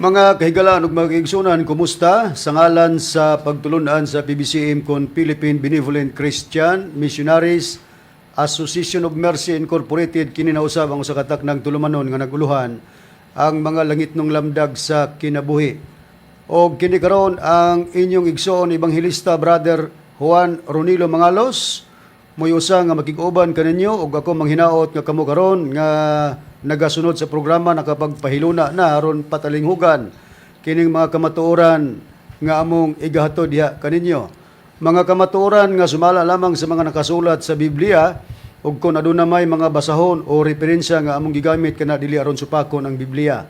Mga kahigalaan ug mga kaigsunan, kumusta? Sa ngalan sa pagtulunan sa PBCM kon Philippine Benevolent Christian Missionaries Association of Mercy Incorporated, kini na usab ang usa ka taknang tulumanon nga naguluhan ang mga langitnong lamdag sa kinabuhi. Og kini karon ang inyong igsoon ebanghelista, Brother Juan Ronilo Mangalos, mo'y usa nga makig-uban kaninyo, ug ako manghinaot nga kamo karon nga nagasunod sa programa nakapagpahiluna na aron patalinghugan kining mga kamatuoran nga among igahatod diha kaninyo. Mga kamatuoran nga sumala lamang sa mga nakasulat sa Biblia, ug kung aduna may mga basahon o referensya nga among gigamit kana dili aron supakon ang Biblia.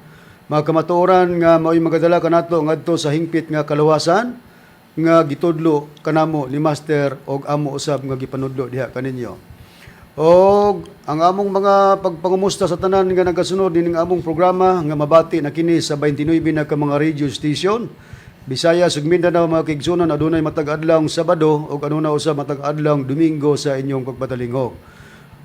Mga kamatuoran nga mao'y magadala kanato ngadto sa hingpit nga kaluwasan nga gitudlo kanamo ni Master og amo usab nga gipanudlo diha kaninyo. Og ang among mga pagpangumusta sa tanan nga nagasunod nining among programa nga mabati na kini sa 29 na ka mga radio station. Bisayas ug Mindanao, mga kaigsunan, adunay matag adlaw Sabado ug aduna usab matag adlaw Domingo sa inyong pagpatalingog.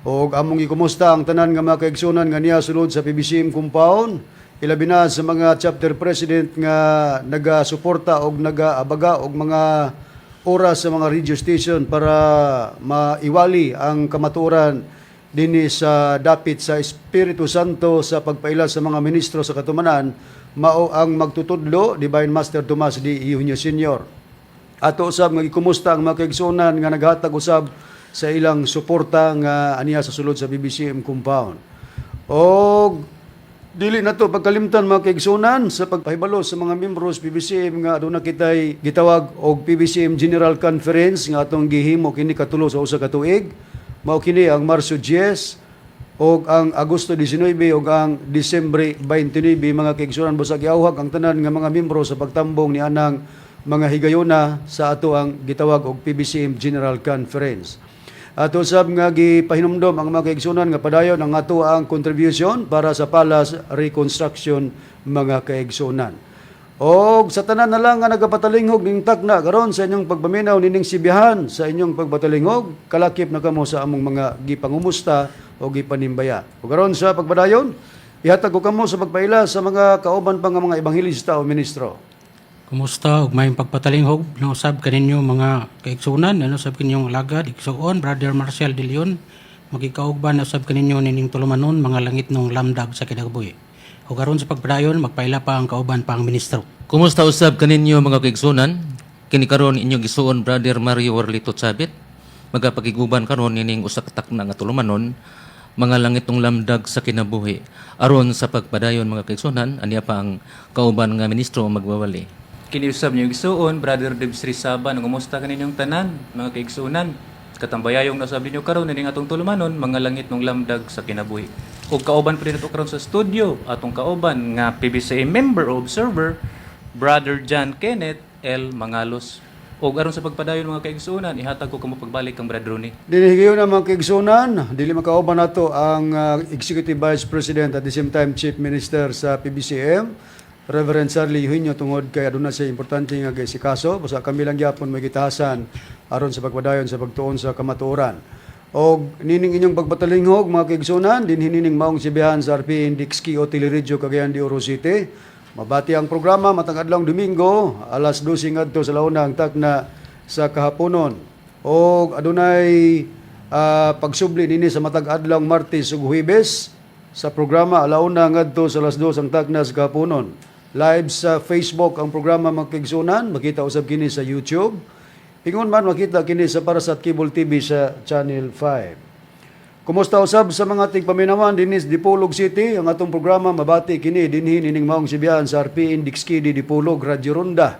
Og among gikumusta ang tanan nga mga kaigsunan nga niya sulod sa PBCM compound, ilabi na sa mga chapter president nga nagasuporta og nagaabaga og mga oras sa mga radio station para maiwali ang kamatuoran dinhi sa dapit sa Espiritu Santo sa pagpaila sa mga ministro sa katumanan, mao ang magtutudlo Divine Master Tomas D. Eugenio Sr. Ato usab nga gikumusta ang mga kaigsuonan nga naghatag usab sa ilang suporta nga aniya sa sulod sa PBCM compound. Og dili na to pagkalimtan, mga kaigsunan, sa pagpahibalo sa mga membros PBCM nga aduna kitay gitawag og PBCM General Conference nga atong gihimo kini katulo sa usa ka tuig. Mao kini ang Marso 10 og ang Agosto 19 ug ang Disyembre 29, mga kaigsunan. Busag giawhag ang tanan nga mga membro sa pagtambong ni anang mga higayona sa ato ang gitawag og PBCM General Conference. Ato sab nga gipahinumdom ang mga kaigsunan nga padayon ang ato ang contribution para sa Palace Reconstruction, mga kaigsunan. Og sa tanan na lang nga nagapatalinghog ning takna karon sa inyong pagpaminaw nining sibihan, sa inyong pagpatalinghog, kalakip na kamo sa among mga gipangumusta o gipanimbaya. Ug karon sa pagpadayon, ihatag ko kamo sa pagpaila sa mga kauban pa nga mga ebanghelista o ministro. Kumusta ug maayong pagpatalinghog na usab kaninyo, mga kaigsunan, ano usab kinyong alagad igsuon, Brother Marcel De Leon, magikaugban na usab kaninyo nining tulumanon, Mga Langitnong Lamdag sa Kinabuhi. Ug aron sa pagpadayon, magpaila pa ang kauban pa ang ministro. Kumusta usab kaninyo, mga kaigsunan? Kini karon inyong igsuon, Brother Mario Warlito Chabit. Magapakiguban karon nining usa ka takna nga tulumanon, Mga Langitong Lamdag sa Kinabuhi. Aron sa pagpadayon, mga kaigsunan, aniya pa ang kauban nga ministro ang magwawali. Kini usab niyo igsuon, Brother Debs Rizaba, nangumusta kaninyong tanan, mga kaigsunan. Katambayayong nasab ninyo karon nining atong tulumanon, Mga Langitnong Lamdag sa Kinabuhi. Ug kauban pa nato karon sa studio, atong kauban nga PBCA member o observer, Brother John Kenneth L. Mangalos. Ug aron sa pagpadayon, mga kaigsunan, ihatag ko kamo pagbalik kang Brother Ronnie. Dinhi na, mga kaigsunan, dili makauban nato ang Executive Vice President at the same time Chief Minister sa PBCM, Reverend Charlie Eugenio, tungod kay aduna siya importante nga kaso, basta kami lang gyapon may gitahasan aron sa pagpadayon sa pagtuon sa kamatuoran. Og nining inyong pagpatalinghog, mga kaigsunan, dinhi nining maong sibihan sa RPN Dixki o Teleradyo Cagayan de Oro City. Mabati ang programa matag adlawng Domingo alas 12 ngadto sa launa ang takna sa kahaponon. Og adunay pagsubli nini sa matag adlawng Martes ug Huwebes sa programa alauna ngadto sa alas 2 ang takna sa kahaponon. Live sa Facebook ang programa, mga kaigsunan, makita usab kini sa YouTube. Ingon man makita kini sa Parasat Cable TV sa Channel 5. Kumusta usab sa mga tigpaminawan dinhi sa Dipolog City? Ang atong programa mabati kini dinhi nining maong sibihan sa RPN Dixkidi Dipolog Radyo Ronda.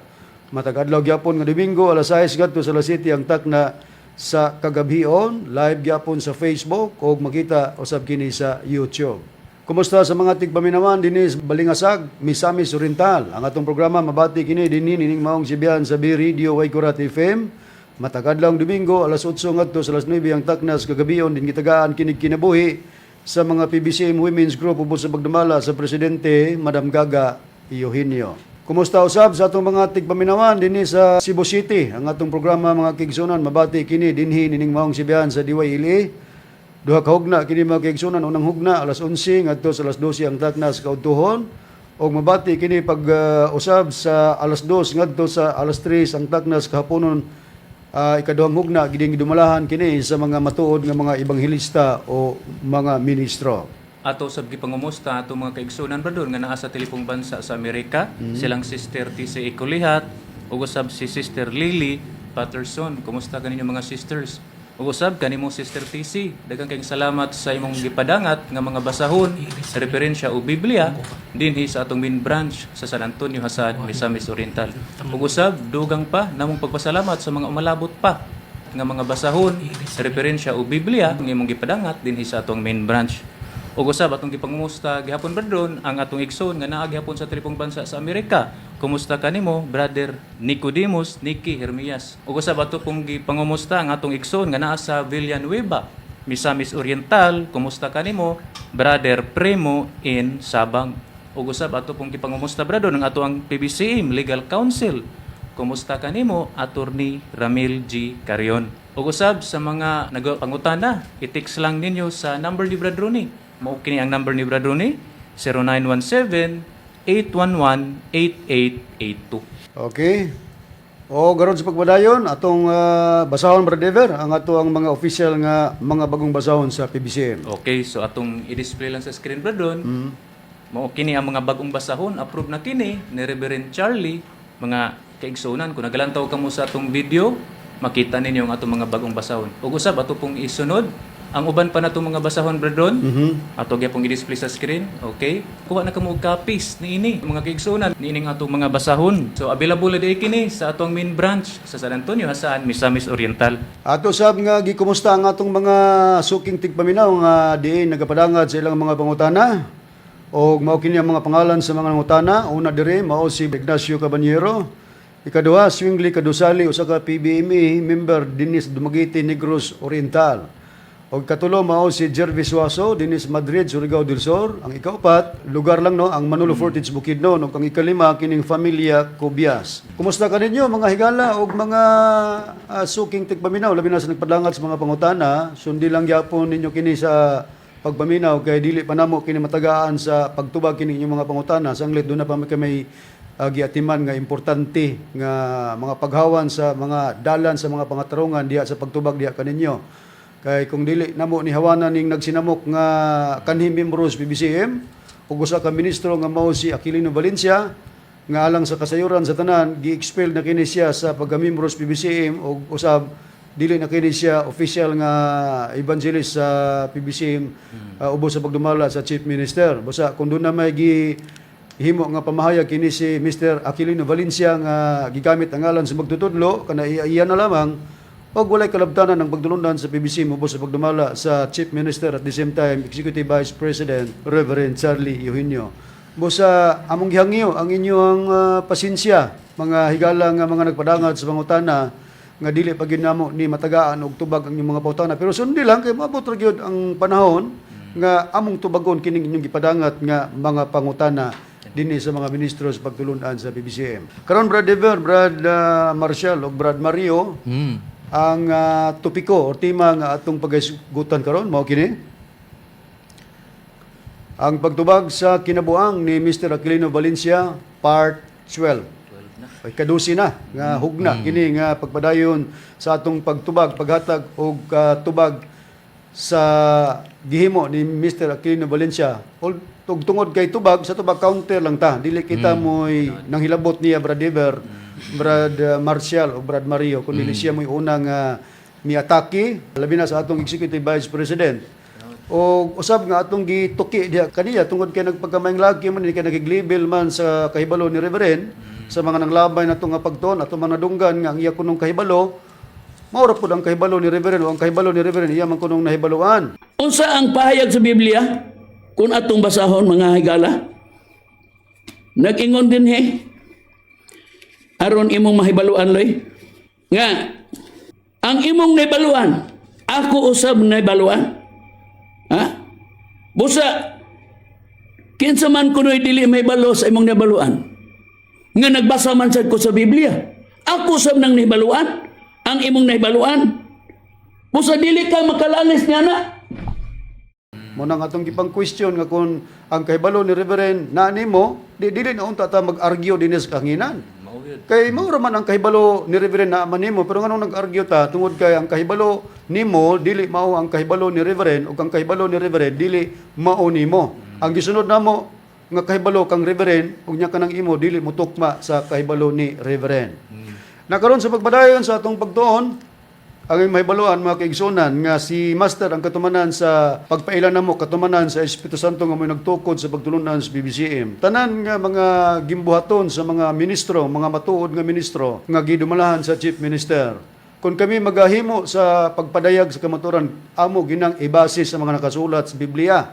Matag adlaw gyapon nga Domingo alas 6 ngadto sa alas 7 ang takna sa kagabhion, live gyapon sa Facebook ug makita usab kini sa YouTube. Kumusta sa mga tigpaminawan dinhi sa Balingasag, Misamis Oriental? Ang atong programa mabati kini dinhi nining maong sibihan sa B Radio Waikurat FM. Matag adlawng Domingo alas 8 ngadto sa alas 9 ang taknas kagabion din gitagaan kinig kinabuhi sa mga PBCM Women's Group ubos sa pagdumala sa presidente, Madam Gaga Eugenio. Kumusta usab sa atong mga tigpaminawan dinhi sa Cebu City? Ang atong programa, mga kaigsunan, mabati kini dinhi nining maong sibihan sa DYLA. Duha ka hugna kini, mga kaigsunan, unang hugna alas 11 ngadto sa alas 12 ang taknas kaudtuhon. Og mabati kini pag usab sa alas 2 ngadto sa alas 3 ang taknas kahaponon, ikaduhang hugna giding gidumalahan kini sa mga matuod nga mga ebanghelista o mga ministro. Ato sab gipangumusta ato mga kaigsunan, brother, nga naa sa tilipong bansa sa Amerika, silang Sister TC Ikulihat ug usab si Sister Lily Patterson. Kumusta kaninyo, mga sisters? Ug usab kanimo, Sister TC, daghang kayong salamat sa imong gipadangat nga mga basahon, referensya o Biblia dinhi sa atong main branch sa San Antonio, Hasaan, Misamis Oriental. Ug usab dugang pa namong pagpasalamat sa mga umalabot pa nga mga basahon, referensya o Biblia nga imong gipadangat dinhi sa atong main branch. Ug usab atong gipangumusta gihapon, brethren, ang atong igsoon nga naa gihapon sa tilipong bansa sa Amerika. Kumusta kanimo, Brother Nicodemus Nicky Hermias? Ug usab ato pong gipangumusta ang atong igsoon nga naa sa Villanueva, Misamis Oriental. Kumusta kanimo, Brother Primo in Sabang? Ug usab ato pong gipangumusta, brother, ang ato ang PBCM Legal Council. Kumusta kanimo, Attorney Ramil G. Carion? Ug usab sa mga nagpangutana, i-text lang ninyo sa number ni Brad Rooney. Mao kini ang number ni Brad Rooney, 0917-811-8882. Okay. O garon sa pagpadayon atong basahon, Brad Ever, ang ato ang mga official nga mga bagong basahon sa PBCM. Okay, so atong i-display lang sa screen, Brad Ron. Mao kini ang mga bagong basahon, approve na kini ni Reverend Charlie. Mga kaigsunan, kung nagalantaw kamo sa atong video, makita ninyo ang atong mga bagong basahon. Ug usab ato pong isunod ang uban pa natong mga basahon, Brad Ron. Ato gyapon i-display sa screen. Okay? Kuha na kamo og copies niini, mga kaigsunan, niining atong mga basahon. So available na diay kini sa atong main branch sa San Antonio, Hasaan, Misamis Oriental. Ato sab nga gikumusta ang atong mga suking tigpaminaw nga diin nagapadangad sa ilang mga pangutana. Og mao kini ang mga pangalan sa mga nangutana. Una diri mao si Ignacio Caballero. Ikaduha, Swingli Kadusali, usa ka PBME member dinis Dumaguete, Negros Oriental. Og katulo mao si Jervis Suazo dinis Madrid, Surigao del Sur. Ang ikaupat, lugar lang no, ang Manolo Fortich, Bukidnon. Ug ang ikalima kining familia Cobias. Kumusta kaninyo, mga higala og mga suking tigpaminaw, labi na sa nagpadangat sa mga pangutana? Sundi lang gyapon ninyo kini sa pagpaminaw kay dili pa namo kini matagaan sa pagtubag kini inyong mga pangutana sanglit doon na pa may kay giatiman nga importante nga mga paghawan sa mga dalan sa mga pangatarungan diha sa pagtubag diha kaninyo. Kay kung dili namo ni hawanan ning nagsinamok nga kanhi membros PBCM ug usa ka ministro nga mao si Aquilino Valencia, nga alang sa kasayuran sa tanan gi-expel na kini siya sa pagka-membros PBCM ug usab dili na kini siya official nga evangelist sa PBCM ubos sa pagdumala sa Chief Minister. Basta kung doon na may gi himo nga pamahayag kini si Mr. Aquilino Valencia nga gigamit ang ngalan sa magtutudlo kana iya na lamang og walay kalabtanan ng pagdulundan sa PBC ubos sa pagdumala sa Chief Minister, at the same time Executive Vice President Reverend Charlie Eugenio. Busa among gihangyo ang inyong pasensya, mga higala nga mga nagpadangat sa pangutana, nga dili pa gyud namo ni matagaan og tubag ang inyong mga pangutana, pero sundi lang kay maabot ra gyud ang panahon nga among tubagon kining inyong gipadangat nga mga pangutana dinhi sa mga ministro sa pagtulunan sa PBCM. Karon, Brad Ever, Brad Marshall ug Brad Mario, ang topiko o tema nga atong paghisgutan karon mao kini ang pagtubag sa kinabuang ni Mr. Aquilino Valencia, part 12. Ay kadusi na nga hugna kini nga pagpadayon sa atong pagtubag, paghatag og tubag sa gihimo ni Mr. Aquilino Valencia. Ug tungod kay tubag sa tubag, counter lang ta, dili kita mo'y nanghilabot niya, Brad Ever, Brad Marcial o Brad Mario, kun dili siya mo'y unang miatake labi na sa atong Executive Vice President. O usab nga atong gituki diha kaniya tungod kay nagpagkamayng lagi man ni kay nagiglibel man sa kahibalo ni Reverend sa mga nanglabay nato nga pagtuon, atong mga nadunggan nga ang iya kunong kahibalo mao ra pud ang kahibalo ni Reverend o ang kahibalo ni Reverend iya man kunong nahibaluan. Unsa ang pahayag sa Biblia? Kung atong basahon, mga higala. Nag-ingon din he. Aron imong mahibaluan, loy. Nga ang imong nahibaluan, ako usab nahibaluan. Ha? Busa kinsa man kuno'y dili mahibalo sa imong nahibaluan. Nga nagbasa man sad ko sa Biblia. Ako usab nang nahibaluan ang imong nahibaluan. Busa dili ka makalalis niya na. Mo nang atong gipang question nga kung ang kahibalo ni Reverend na nimo, di dili na unta ta mag-argue dinhi sa kahanginan. Mao gyud. Kay mao ra man ang kahibalo ni Reverend na man nimo, pero nganong nag-argue ta tungod kay ang kahibalo nimo dili mao ang kahibalo ni Reverend ug ang kahibalo ni Reverend dili mao nimo. Ang gisunod namo nga kahibalo kang Reverend ug nya kanang imo dili mo tukma sa kahibalo ni Reverend. Nakaron sa pagpadayon sa atong pagtuon, ang iyong mahibaluan, mga kaigsunan, nga si Master ang katumanan sa pagpaila namo, katumanan sa Espiritu Santo nga mo'y nagtukod sa pagtulunan sa PBCM. Tanan nga mga gimbuhaton sa mga ministro, mga matuod nga ministro nga gidumalahan sa Chief Minister. Kung kami magahimo sa pagpadayag sa kamaturan, amo ginang ibase sa mga nakasulat sa Biblia.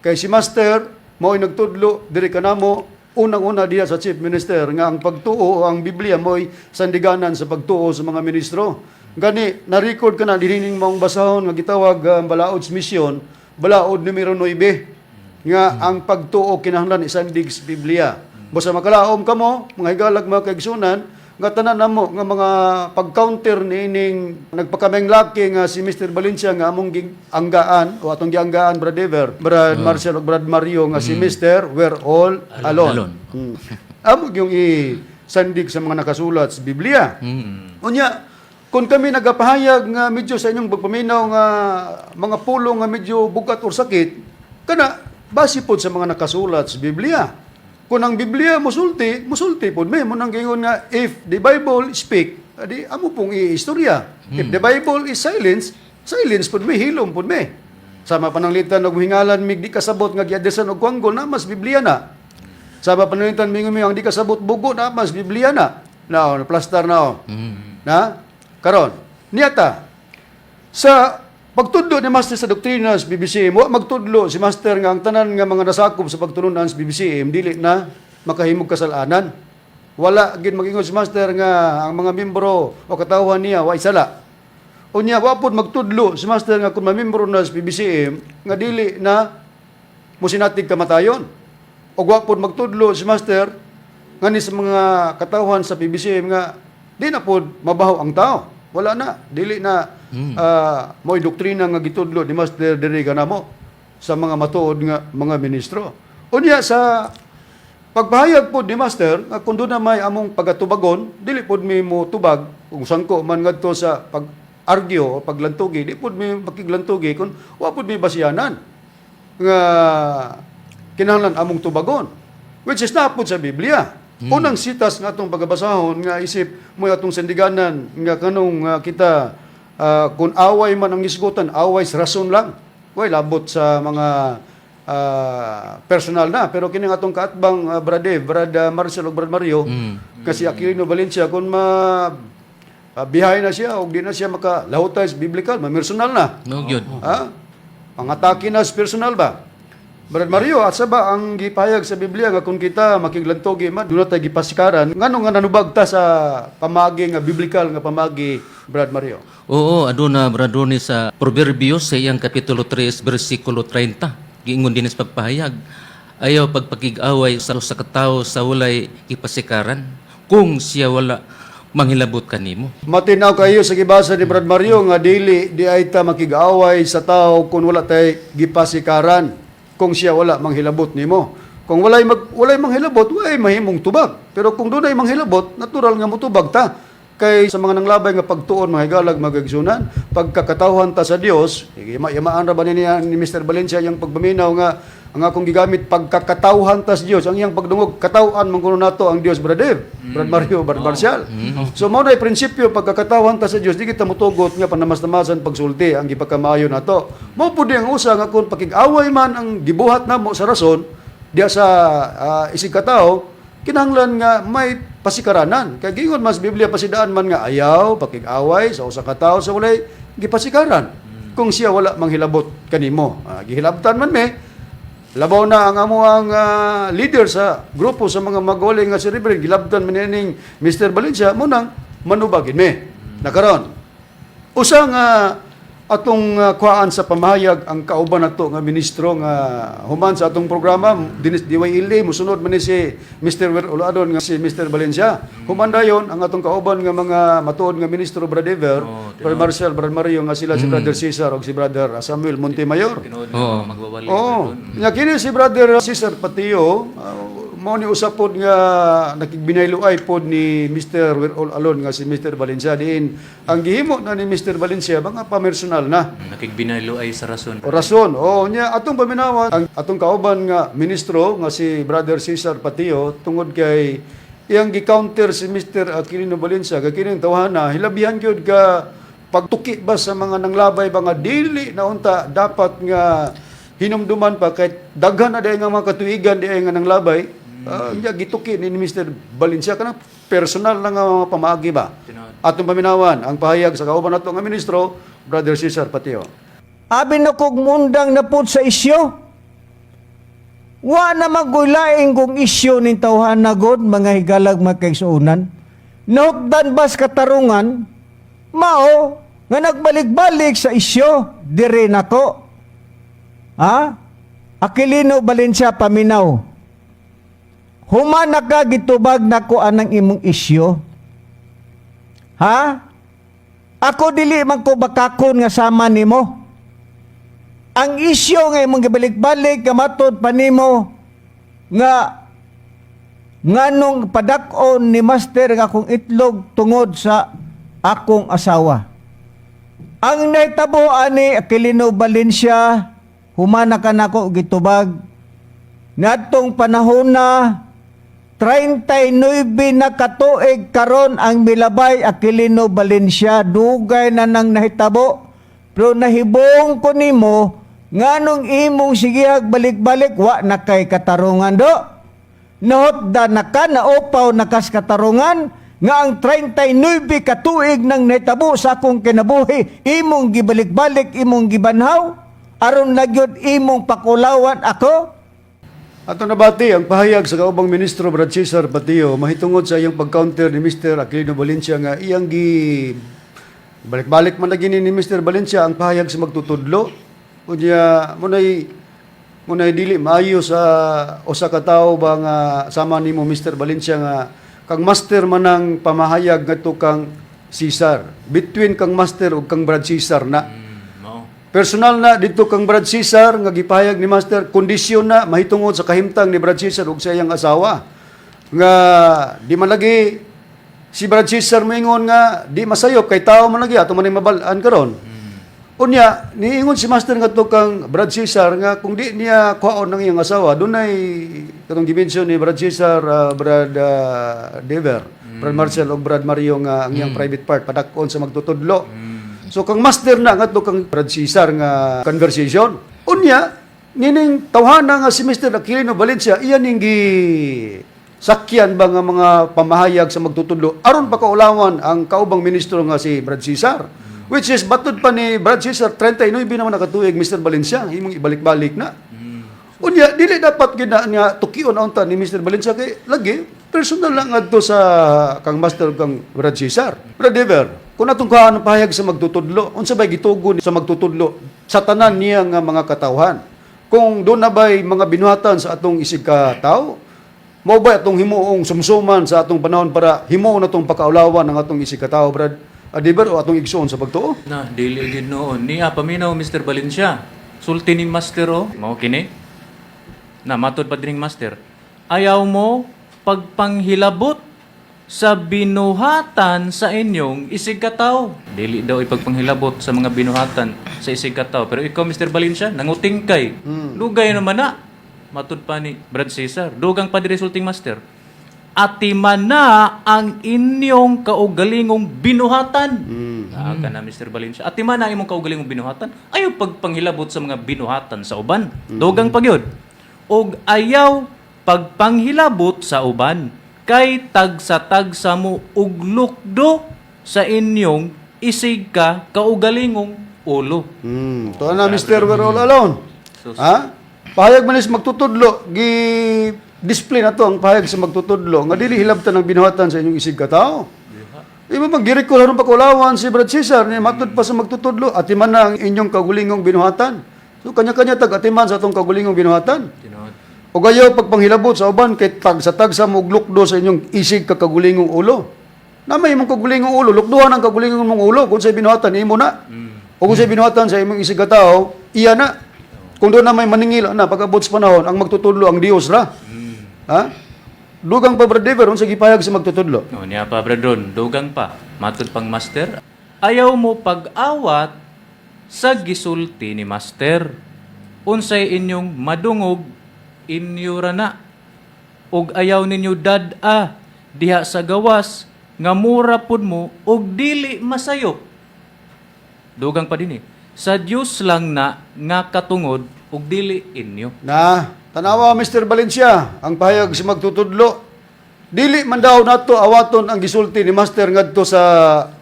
Kay si Master mao'y nagtudlo diri kanamo unang-una diya sa Chief Minister nga ang pagtuo o ang Biblia mo'y sandiganan sa pagtuo sa mga ministro. Gani na-record ka na dinining maong basahon nga gitawag ang Balaod's Mission, Balaod numero 9, nga ang pagtuo kinahanglan isandig sa Biblia. Basta makalaom kamo, mga higalag, mga kaigsunan, nga tanan namo nga mga pag-counter niining nagpakameng laki nga si Mr. Valencia nga among anggaan o atong gianggaan, Brad Ever, Brad Marcel ug Brad Mario, nga si Mr. We're all alone. Alone. Amo yung isandig sa mga nakasulat sa Biblia. Unya, kung kami nagapahayag nga medyo sa inyong pagpaminaw nga mga pulong nga medyo bugat or sakit, kana base pod sa mga nakasulat sa Biblia. Kung ang Biblia musulti, musulti pod mi. Mo nang giingon nga if the Bible speak, adi amo pong iistorya. If the Bible is silence, silence pod mi, hilom pod mi. Sama pananglitan og hingalan mig di kasabot nga giadresan og kwanggol na mas Biblia na. Sama pananglitan mingon mi ang di kasabot bugo na mas Biblia na. Na oh, plastar na oh. Na karon niyata sa pagtudlo ni Master sa doktrina sa BBCM, wa magtudlo si Master nga ang tanan nga mga nasakop sa pagtulunan sa BBCM dili na makahimog kasalanan. Wala gid magingon si Master nga ang mga membro o katawhan niya wa sala. Unya wa pod magtudlo si Master nga kung mamembro na sa BBCM nga dili na musinatig kamatayon. O wa pod magtudlo si Master ngani sa mga katawhan sa PBCM nga di na pod mabaho ang tao. Wala na, dili na mo'y doktrina nga gitudlo ni Master diri kanamo sa mga matuod nga mga ministro. Unya sa pagpahayag pod ni Master nga kung doon na may among pagatubagon, dili pod mi mo tubag kung sangko man ngadto sa pag-argue o paglantugi, di pod mi makiglantugi kung wa pod mi basiyanan nga kinahanglan among tubagon, which is naa pod sa Biblia. Unang sitas nga atong pagabasahon nga isip mo atong sandiganan nga kanong kita kung away man ang isgutan, away sa rason lang, way labot sa mga personal na. Pero kini nga atong kaatbang, Brad Dave, Brad Marcel ug Brad Mario, kasi Aquilino Valencia, kung ma bihay na siya og di na siya makalahutay sa biblical, ma-personal na. Mao gyud. Ha? Ang atake na sa personal ba? Brad Mario, asa ba ang gipahayag sa Biblia nga kung kita makiglantogi man, doon na tayo gipasikaran? Ngano nga nanubag ta sa pamagi nga biblical nga pamagi, Brad Mario? Oo, aduna, Brad Ronnie, sa Proverbios sa iyang kapitulo 3 bersikulo 30. Giingon din sa pagpahayag, ayaw pagpakig-away sa usa ka tawo sa walay ipasikaran kung siya wala manghilabot kanimo. Matinaw kayo sa gibasa ni Brad Mario nga dili di ay ta makig-away sa tao kung wala tay gipasikaran, kung siya wala manghilabot nimo. Kung walay manghilabot, walay mahimong tubag. Pero kung dunay manghilabot, natural nga motubag ta. Kay sa mga nanglabay nga pagtuon, mga higalag, mga kaigsunan, pagkakatawhan ta sa Dios, yamaan ra ba niya ni Mr. Valencia yang pagpaminaw nga ang akong gigamit pagkakatawhan ta sa Dios, ang iyang pagdungog katawhan man kuno nato ang Dios, Brad Dave, Brad Mario, Brad Marcial. So mao na prinsipyo pagkakatawhan ta sa Dios, di kita motugot nga panamasnamasan pagsulti ang gipakamayo nato. Mao pud ang usa nga kung pakig-away man ang gibuhat namo sa rason diya sa isig katao, kinahanglan nga may pasikaranan. Kay giingon mas Biblia, pasidaan man nga ayaw pakig-away sa usa ka tawo sa walay gipasikaran, kung siya wala manghilabot kanimo. Gihilabtan man me. Labaw na ang amo ang leader sa grupo sa mga magoli nga si Reverend, gilabtan man ning Mr. Valencia, mo nang manubagin me. Nakaron. Usa nga Atong kuhaan sa pamahayag ang kauban nato nga ministro nga human sa atong programa dinis DYLA, musunod man ni si Mr. Uladon nga si Mr. Valencia. Human dayon ang atong kauban nga mga matuod nga ministro, Brad Ever, Brad Marcel, Brad Mario, nga sila si Brother Cesar ug si Brother Samuel Montemayor. Tinuod nga magbabalik. Oo. Nga kini si Brother Cesar Patio, mao ni usa pod nga nakigbinayloay pod ni Mr. Werol Alon nga si Mr. Valencia, diin ang gihimo na ni Mr. Valencia mga pamersonal na. Nakigbinaylo ay sa rason. O rason. Oo, nya atong paminawan ang atong kauban nga ministro nga si Brother Cesar Patio tungod kay iyang gi-counter si Mr. Aquilino Valencia kay kining tawhana hilabihan gyud ka pagtuki ba sa mga nanglabay ba nga dili na unta dapat nga hinumduman pa kahit daghan na diay nga mga katuigan diay nga nanglabay. Nya gituki ni Mr. Valencia kanang personal na nga mga pamaagi ba. Tinuod. Atong paminawan ang pahayag sa kauban nato nga ministro, Brother Cesar Patio. Abi na kog mundang na pud sa isyo. Wa na magulaing kung isyo ning tawhan na god, mga higalag, mga kaigsuonan. Nahukdan bas katarungan, mao nga nagbalik-balik sa isyo dire nako. Ha? Aquilino Valencia, paminaw. Human na ka gitubag nako anang imong isyo. Ha? Ako dili man ko bakakon nga sama nimo. Ang isyo nga imong gibalik-balik nga matod pa nimo nga nganong padak-on ni master nga akong itlog tungod sa akong asawa. Ang nahitabo ani, Aquilino Valencia, humana ka nako gitubag. Nadtong panahon na 39 na katuig karon ang milabay, Aquilino Valencia, dugay na nang nahitabo. Pero nahibong ko nimo nganong imong sigihag balik-balik, wa na kay katarungan do. Nahotda na ka, naupaw na kas katarungan nga ang 39 katuig nang nahitabo sa akong kinabuhi imong gibalik-balik, imong gibanhaw aron na gyud imong pakulawan ako. Ato nabati ang pahayag sa kaubang ministro Brad Cesar Patio mahitungod sa iyang pag-counter ni Mr. Aquilino Valencia nga iyang gi balik-balik man lagi ni Mr. Valencia ang pahayag sa magtutudlo. Unya munay dili maayo sa usa ka tawo ba nga sama nimo, Mr. Valencia, nga kang master man ang pamahayag ngadto kang Cesar, between kang master ug kang Brad Cesar na. Mao. Personal na dito kang Brad Cesar nga gipahayag ni Master, kondisyon na mahitungod sa kahimtang ni Brad Cesar ug sa iyang asawa. Nga di man lagi si Brad Cesar moingon nga di masayop kay tao man lagi ato man mabal-an karon. Unya niingon si Master ngadto kang Brad Cesar nga kung di niya kuhaon ng iyang asawa, dunay katong gimension ni Brad Cesar, Brad Dever, Brad Marcel ug Brad Mario nga ang iyang private part padak-on sa magtutudlo. So kang master na ngadto kang Brad Cesar nga conversation. Unya nining tawhana nga si Mr. Aquilino Valencia iyan ning gi sakyan ba nga mga pamahayag sa magtutudlo aron pakaulawan ang kaubang ministro nga si Brad Cesar. Which is batud pa ni Brad Cesar, 39 naman nakatuig Mr. Valencia imong ibalik-balik na. Unya dili dapat gid na nga tukion unta ni Mr. Valencia kay lagi personal lang ngadto sa kang master kang Brad Cesar. Brad Ever, kung atong kuhaan ang pahayag sa magtutudlo, unsa bay gitugon sa magtutudlo sa tanan niya nga mga katawhan? Kung doon na ba'y mga binuhatan sa atong isig ka tao, mao ba atong himuong sumsuman sa atong panahon para himuon atong pakaulawan ang atong isig ka tao, Brad Adiber, o atong igsuon sa pagtuo? Na, dili gid noon. Niya paminaw Mr. Valencia. Sulti ni master oh. Mao kini. Na matod pa dining master. Ayaw mo pagpanghilabot sa binuhatan sa inyong isig katawo. Dili daw ipagpanghilabot sa mga binuhatan sa isig katawo. Pero ikaw, Mr. Valencia, nanguting kay. Lugay naman na. Matud pa ni Brad Cesar. Dugang pa di resulting master. Atiman na ang inyong kaugalingong binuhatan. Naa ka na, Mr. Valencia. Atiman na imong kaugalingong binuhatan. Ayaw pagpanghilabot sa mga binuhatan sa uban. Dugang pagyod. Og ayaw pagpanghilabot sa uban. Kay tagsa-tagsa mo og lukdo sa inyong isig ka kaugalingong ulo. To na Mr. We're all alone. Sus. Ha? Pahayag man is magtutudlo, gi display na to ang pahayag sa magtutudlo nga dili hilabtan ang binuhatan sa inyong isig katao. Imo bang girikol aron pakaulawan si Brad Cesar ni matud pa sa magtutudlo, atiman na ang inyong kagulingong binuhatan. So kanya-kanya tag atiman sa atong kagulingong binuhatan. Tinuod. O gayaw pagpanghilabot sa uban kay tag sa tagsa mo og lukdo sa inyong isig kakagulingong ulo. Na may imong kagulingong ulo, lukduhan ang kagulingong mong ulo kung sa binuhatan imo na. O kung sa binuhatan sa imong isig katawo, iya na. Kung doon na may maningil na pag-abot sa panahon, ang magtutudlo ang Dios ra. Ha? Dugang pa, Brad Dever, unsa gipahayag sa magtutudlo? No, niya pa, Brad Ron, dugang pa. Matud pang master, ayaw mo pag-awat sa gisulti ni master. Unsay inyong madungog, inyo ra na. Ug ayaw ninyo dad-a diha sa gawas nga mura pud mo ug dili masayop. Dugang pa din eh. Sa Dios lang na nga katungod ug dili inyo. Na, tanawa Mr. Valencia, ang pahayag sa magtutudlo. Dili man daw nato awaton ang gisulti ni Master ngadto sa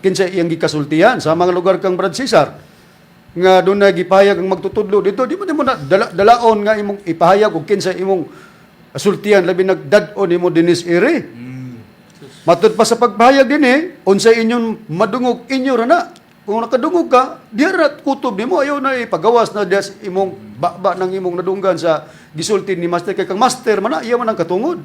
kinsa iyang gikasultihan sa mga lugar kang Brad Cesar. Nga doon na gipahayag ang magtutudlo dito, di mo na dalaon nga imong ipahayag og kinsa imong sultihan, labi nagdad-on nimo dinis iri. Matud pa sa pagpahayag din eh, unsay inyong madungog inyo ra na. Kung nakadungog ka, diya ra kutob nimo, ayaw na ipagawas na diya sa imong baba ng imong nadunggan sa gisulti ni master, kay kang master man na iya man ang katungod.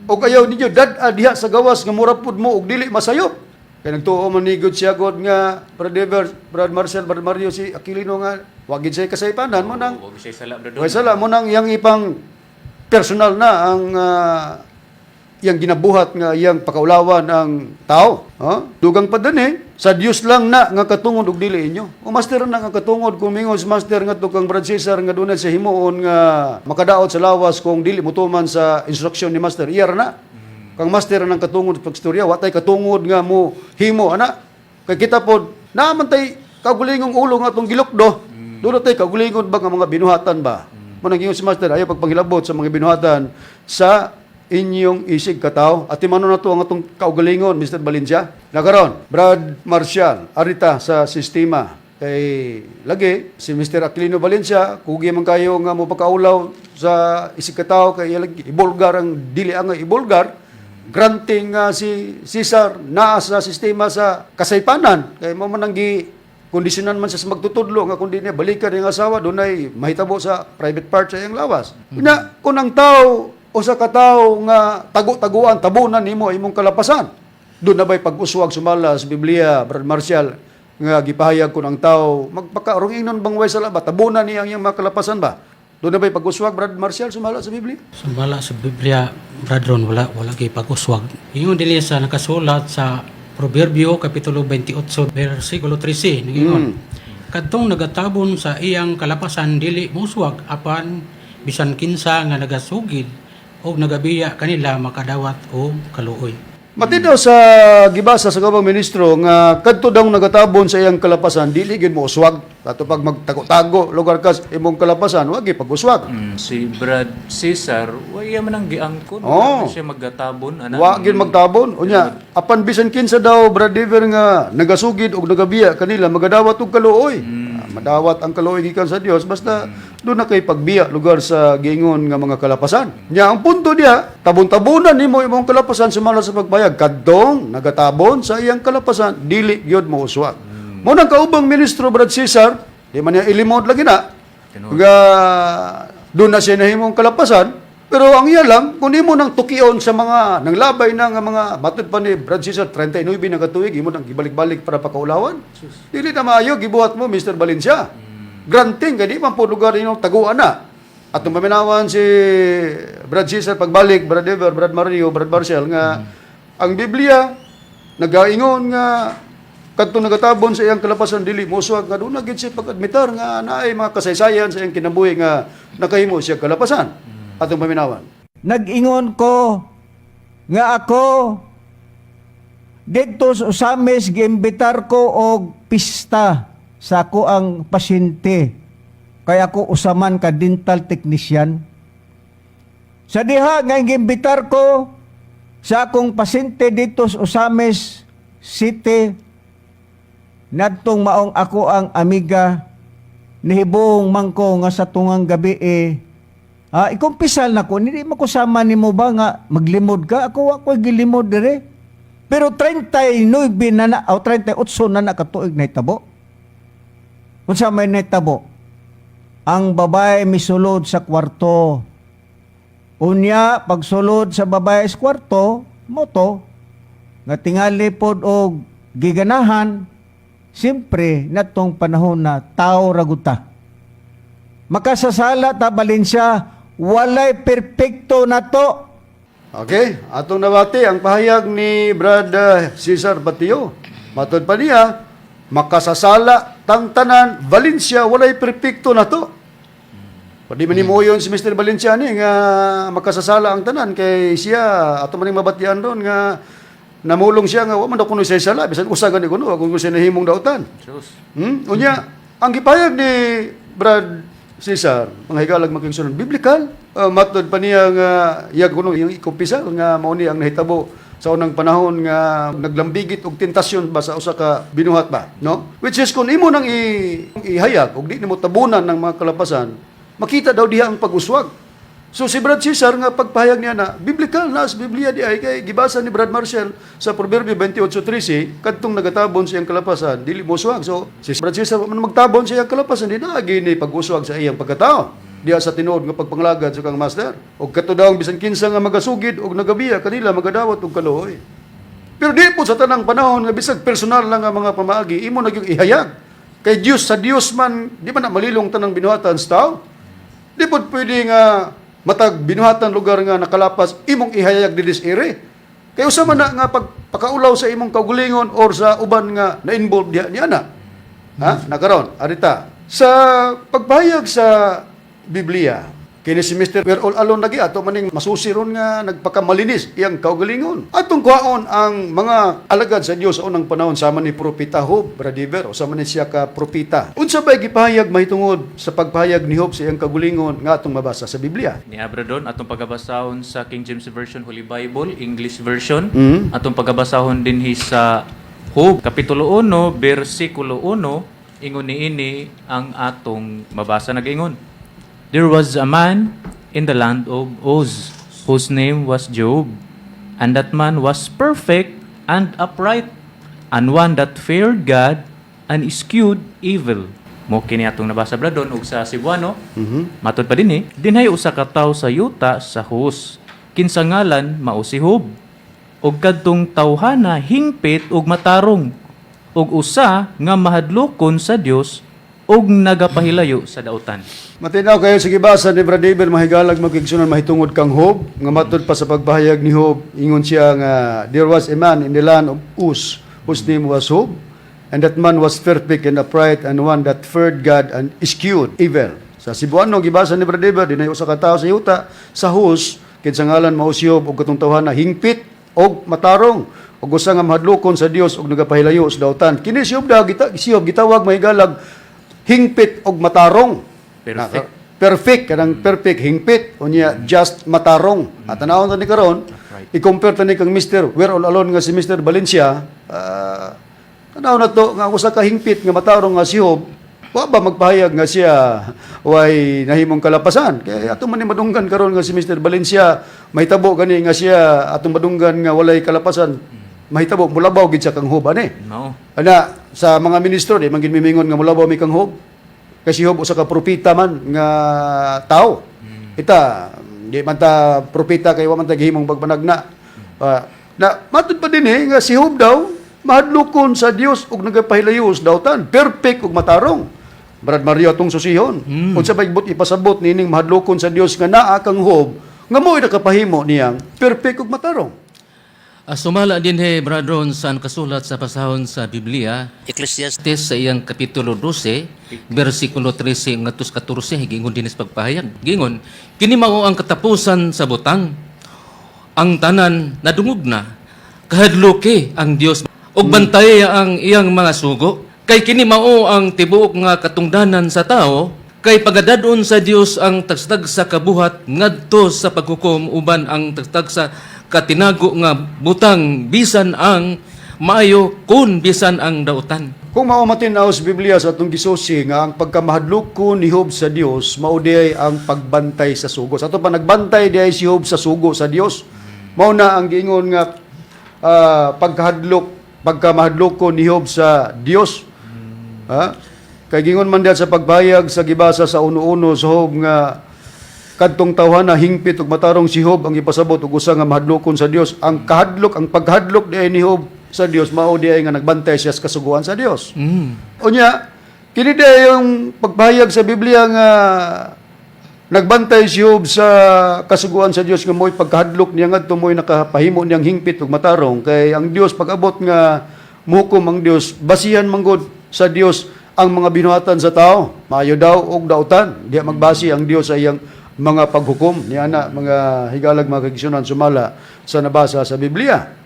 Og ayaw ninyo dad-a diha sa gawas nga mura pud mo og dili masayop. Kay nagtuo man ni good siya God nga Brad Ever, Brad Marcel, Brad Mario, si Aquilino nga wag gid siya kasaypanan mo nang Huwag siya sala, Brad Ron. way sala mo nang iyang ipang personal na ang iyang ginabuhat nga iyang pakaulawan ang tao. Ha? Dugang pa dun eh. Sa Dios lang na nga katungod og dili inyo. O master na nga katungod kung mingon si master nga kang Brad Cesar nga dunay sa himuon nga makadaot sa lawas kung dili motuman sa instruction ni master. Iya ra na. Kang master nang katungod sa pagstorya, wa tay katungod nga mo himo ana. Kay kita pod naa man tay kagulingong ulo nga atong gilukdo. Doon tay kagulingon ba nga mga binuhatan ba? Mo nang ingon si master, ayaw pagpanghilabot sa mga binuhatan sa inyong isig kataw. At timano na to ang atong kaugalingon, Mr. Valencia. Nakaron, Brad Marcial, arita sa sistema. Kay lagi, si Mr. Aquilino Valencia, kugi man kayo nga mo pagkaulaw sa isig kataw, kay lagi, ibulgar ang dili ang ibulgar, granting nga si Cesar naa sa sistema sa kasaypanan. Kay mo man ang gi kondisyonan man siya sa magtutudlo nga kundi niya balikan yung asawa, dunay mahitabo sa private part sa iyang lawas. Na kung ang tao o sa katawo nga tago-taguan, tabunan nimo imong kalapasan. Doon na ba'y pag-uswag sumala sa Biblia, Brad Marcial, nga gipahayag kung ang tao magpakaarong ingnon bang way sala ba, tabunan niya ang iyang mga kalapasan ba? Doon na ba'y pag-uswag, Brad Marcial, sumala sa Biblia? Sumala sa Biblia, Brad Ron, wala, wala kay pag-uswag. Ingon dili sa nakasulat sa Proverbio Kapitulo 28, versikulo 13, ningingon. Kadtong nagatabon sa iyang kalapasan dili muswag apan bisan kinsa nga nagasugid og nagabiya kanila makadawat og kaluoy. Matinaw sa gibasa sa gabang ministro nga kadto daw nagatabon sa iyang kalapasan dili gyud mo uswag. Kato pag magtago-tago lugar ka sa imong kalapasan, wa gyud pag-uswag. Si Brad Cesar, waya man ang giangkon. Oo. Wala siya maggatabon. Ana. Wa gyud magtabon. Unya, apan bisan kinsa daw, Brad Dever, nga nagasugid og nagabiya kanila magadawat og kaluoy. Ah, madawat ang kaluoy gikan sa Dios basta doon na kay pagbiya lugar sa giingon nga mga kalapasan. Nya ang punto diya, tabon-tabonan nimo imong kalapasan sumala sa pagbayag kadtong nagatabon sa iyang kalapasan dili gyud mo uswag. Mo nang kaubang ministro Brad Cesar, di man niya ilimod lagi na. Nga doon na siya nahimong kalapasan, pero ang iya lang, kung imo nang tukion sa mga nanglabay na nga mga matod pa ni Brad Cesar, 39 na katuig, imo nang gibalik-balik para pakaulawan. Dili na maayo gibuhat mo, Mr. Valencia. Granting kay di man po lugar inyong taguan na. At nung paminawan si Brad Cesar pagbalik, Brad Ever, Brad Mario, Brad Marcel, nga ang Biblia nagaingon nga kadto nagatabon sa iyang kalapasan dili mosuwag, nga doon na gid siya pag-admitar nga naay mga kasaysayan sa iyang kinabuhi nga nakahimo siya kalapasan. Atong paminawan. Nag-ingon ko nga ako didto sa Osamis, giimbitar ko og pista sa ako ang pasyente. Kaya ako usaman ka dental technician. Sa diha nga giimbitar ko sa akong pasyente dito sa Osamis City, nadtong maong ako ang amiga, nihibong mangko nga sa tungang gabi eh, ikumpisal na ko, hindi makusama nimo ba nga maglimod ka? Ako, ako gilimod dire. Pero 39 na na o 38 na na katuig nahitabo. Unsa may nahitabo? Ang babae misulod sa kwarto. Unya, pagsulod sa babae sa kwarto, moto, nga tingali pod og giganahan, siyempre, natong panahon na tao raguta. Makasasala ta, Valencia, walay perpekto na to. Okay, atong nabati ang pahayag ni Brad Cesar Batio. Matod pa niya, makasasala tang tanan, Valencia, walay perpekto na to. Pwede man nimo yun si Mr. Valencia ni nga makasasala ang tanan kay siya ato man ning mabatian ron nga namulong siya nga wa man daw kuno siya sala bisan usa gani kuno wa kuno siya nahimong dautan. Sus. Unya, ang gipahayag ni Brad Cesar, mga higalag makigsunan, biblical. Matod pa niya nga iyag kuno iyang ikumpisal nga mao ni ang nahitabo sa unang panahon nga naglambigit og tentasyon ba sa usa ka binuhat ba, no? Which is kung imo nang ihayag og di nimo tabunan ng mga kalapasan, makita daw diha ang pag-uswag. So si Brad Cesar nga pagpahayag niya na biblical na sa Biblia di ay kay gibasa ni Brad Marcel sa Proverbio 28:13 kadtong nagatabon sa iyang kalapasan dili mo uswag. So si Brad Cesar wa man magtabon sa iyang kalapasan, di naagi ni pag-uswag sa iyang pagkatao diha sa tinuod nga pagpanglagad sa kang master. Og kato daw ang bisan kinsa nga magasugid og nagabiya kanila magadawat og kaluoy. Pero di po sa tanang panahon nga bisag personal lang ang mga pamaagi imo na gyud ihayag. Kay Dios sa Dios man di man na malilong tanang binuhatan sa tao. Di po pwede nga matag binuhatan lugar nga nakalapas imong ihayag dilis ere. Kay usa man na nga pagpakaulaw sa imong kaugalingon or sa uban nga na-involved diha niya na. Ha? Nakaron, arita. Sa pagpahayag sa Biblia, kini si Mr. We're all alone lagi ato maning masusi ron nga nagpakamalinis iyang kaugalingon. Atong kuhaon ang mga alagad sa Dios sa unang panahon sama ni Propeta Job, Bradiver, o sama ni siya ka propeta. Unsa bay gipahayag mahitungod sa pagpahayag ni Job sa iyang kaugalingon nga atong mabasa sa Biblia? Ni Abra doon, atong pagabasahon sa King James Version Holy Bible, English Version. Atong pagabasahon din hi sa Job, Kapitulo 1, versikulo 1, ingon niini ang atong mabasa nag-ingon. There was a man in the land of Uz, whose name was Job, and that man was perfect and upright, and one that feared God and eschewed evil. Mo kini atong nabasa bradon ug sa Cebuano. Matod pa dinhi, dinhay usa ka tawo sa yuta sa Hus. Kinsa ngalan mao si Job. Ug kadtong tawhana hingpit ug matarong ug usa nga mahadlokon sa Dios ug nagapahilayo sa dautan. Matinaw kayo sa gibasa ni Brad David mahigalag magigsunan mahitungod kang Job nga matud pa sa pagpahayag ni Job ingon siya nga there was a man in the land of Uz whose name was Job, and that man was perfect and upright and one that feared God and eschewed evil. Sa Cebuano gibasa ni Brad David, dinay usa ka tawo sa yuta sa Hus kinsa ngalan mao si Job ug katong tawhana hingpit og matarong ug usa nga mahadlokon sa Dios ug nagapahilayo sa dautan. Kini si Job da gita, si Job gitawag mahigalag hingpit og matarong. Perfect. Perfect kanang perfect hingpit unya just matarong. At tanawon ta ni karon, i-compare ta ni kang Mr. We're all alone nga si Mr. Valencia, tanaw na to nga usa ka hingpit nga matarong nga si Job, wa ba magpahayag nga siya way nahimong kalapasan? Kay ato man ni madunggan karon nga si Mr. Valencia mahitabo gani nga siya atong madunggan nga walay kalapasan, mahitabo mulabaw gid siya kang Job ani. Mao. Ana sa mga ministro di man gid mimingon nga mulabaw mi kang Job. Kasi Job usa ka propeta man nga tao. Ita di man ta propeta kay wa man ta gihimong pagpanagna. Na matud pa din eh, nga si Job daw mahadlokon sa Dios ug nagapahilayo sa dautan, perfect ug matarong. Brad Mario atong susihon. Unsa bay but ipasabot nining mahadlokon sa Dios nga naa kang Job nga mo'y nakapahimo niyang perfect ug matarong? Sumala din he, Bradron, sa kasulat sa pasahon sa Biblia, Ecclesiastes sa iyang Kapitulo 12, versikulo 13 ngadto sa 14, giingon din sa pagpahayag. Giingon, kini mao ang katapusan sa butang. Ang tanan nadungog na. Kahadluki ang Dios ug bantay ang iyang mga sugo. Kay kini mao ang tibuok nga katungdanan sa tao, kay pagadadon sa Dios ang tagstag sa kabuhat ngadto sa paghukom uban ang tagstag sa katinago nga butang bisan ang maayo kun bisan ang dautan. Kung mao matinaw sa Biblia sa atong gisusi nga ang pagkamahadlok ni Job sa Dios mao diay ang pagbantay sa sugo. Sa ato pa nagbantay diay si Job sa sugo sa Dios. Mao na ang giingon nga pagkahadlok, pagkamahadlok ni Job sa Dios. Ha? Kay gingon man diha sa pagbayag sa gibasa sa uno-uno sa Job nga kadtong tawhana hingpit ug matarong si Job ang ipasabot og usa nga mahadlokon sa Dios. Ang kahadlok, ang pagkahadlok diay ni Job sa Dios mao diay nga nagbantay siya sa kasuguan sa Dios. Unya, kini diay yung pagpahayag sa Biblia nga nagbantay si Job sa kasuguan sa Dios nga mo'y pagkahadlok niya ngadto mo'y nakapahimo niyang hingpit ug matarong, kay ang Dios pag-abot nga muhukom ang Dios, basihan manggod sa Dios ang mga binuhatan sa tao, maayo daw og dautan. Diha magbasi ang Dios sa iyang mga paghukom niya na, mga higalag, mga kaigsuonan, sumala sa nabasa sa Biblia.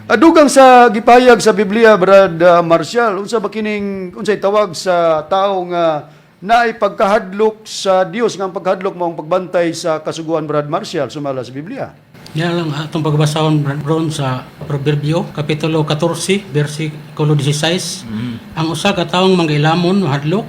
Adugang sa gipahayag sa Biblia, Brad Marcial, unsa ba kining unsay tawag sa tao nga naay pagkahadlok sa Dios, nga ang pagkahadlok mao ang pagbantay sa kasuguan, Brad Marcial, sumala sa Biblia? Yan lang atong pagbasahon, Brad Ron, sa Proverbio Kapitulo 14 versikulo 16. Ang usa ka taong mangailamon mahadlok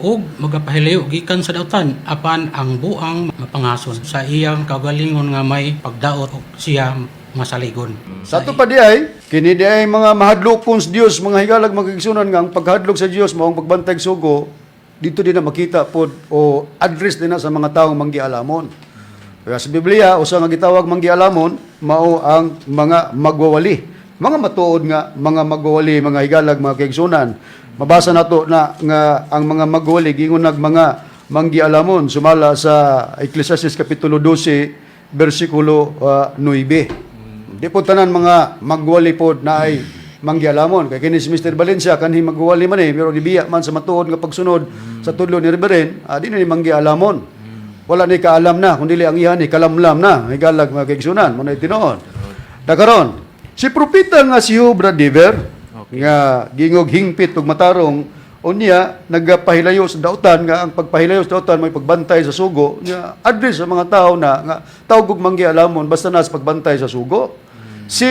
ug magapahilayo gikan sa dautan, apan ang buang mapangason sa iyang kaugalingon nga may pagdaot ug siya masaligon. Sa ato pa di ay, kini di ay mga mahadlokon sa Dios, mga higalag, mga kaigsuonan, nga ang pagkahadlok sa Dios mao ang pagbantay og sugo, dito din na makita pod o address din na sa mga taong manggialamon. Kaya sa Biblia, usa nga gitawag manggialamon, mao ang mga magwawali. Mga matuod nga mga magwawali, mga higalag, mga kaigsuonan. Mabasa nato na nga ang mga magwawali gingon nag mga manggialamon sumala sa Ecclesiastes kapitulo 12 bersikulo 9. Di po tanan mga magwali po na ay manggialamon. Kay kini si Mr. Valencia, kanhi magwali man eh, pero gibiya man sa matuod nga pagsunod sa tudlo ni Reverend, di na ni manggialamon. Wala ni kaalam na, kundi ang iyan ni kalamlam na, higalag, mga kaigsuonan, mao na tinuod. Nakaron, si propeta nga si Job, Brad Diver, nga gingog hingpit ug matarong, unya nagapahilayo sa dautan, nga ang pagpahilayo sa dautan may pagbantay sa sugo, nga address sa mga tao na nga tawag og manggialamon basta na sa pagbantay sa sugo. Si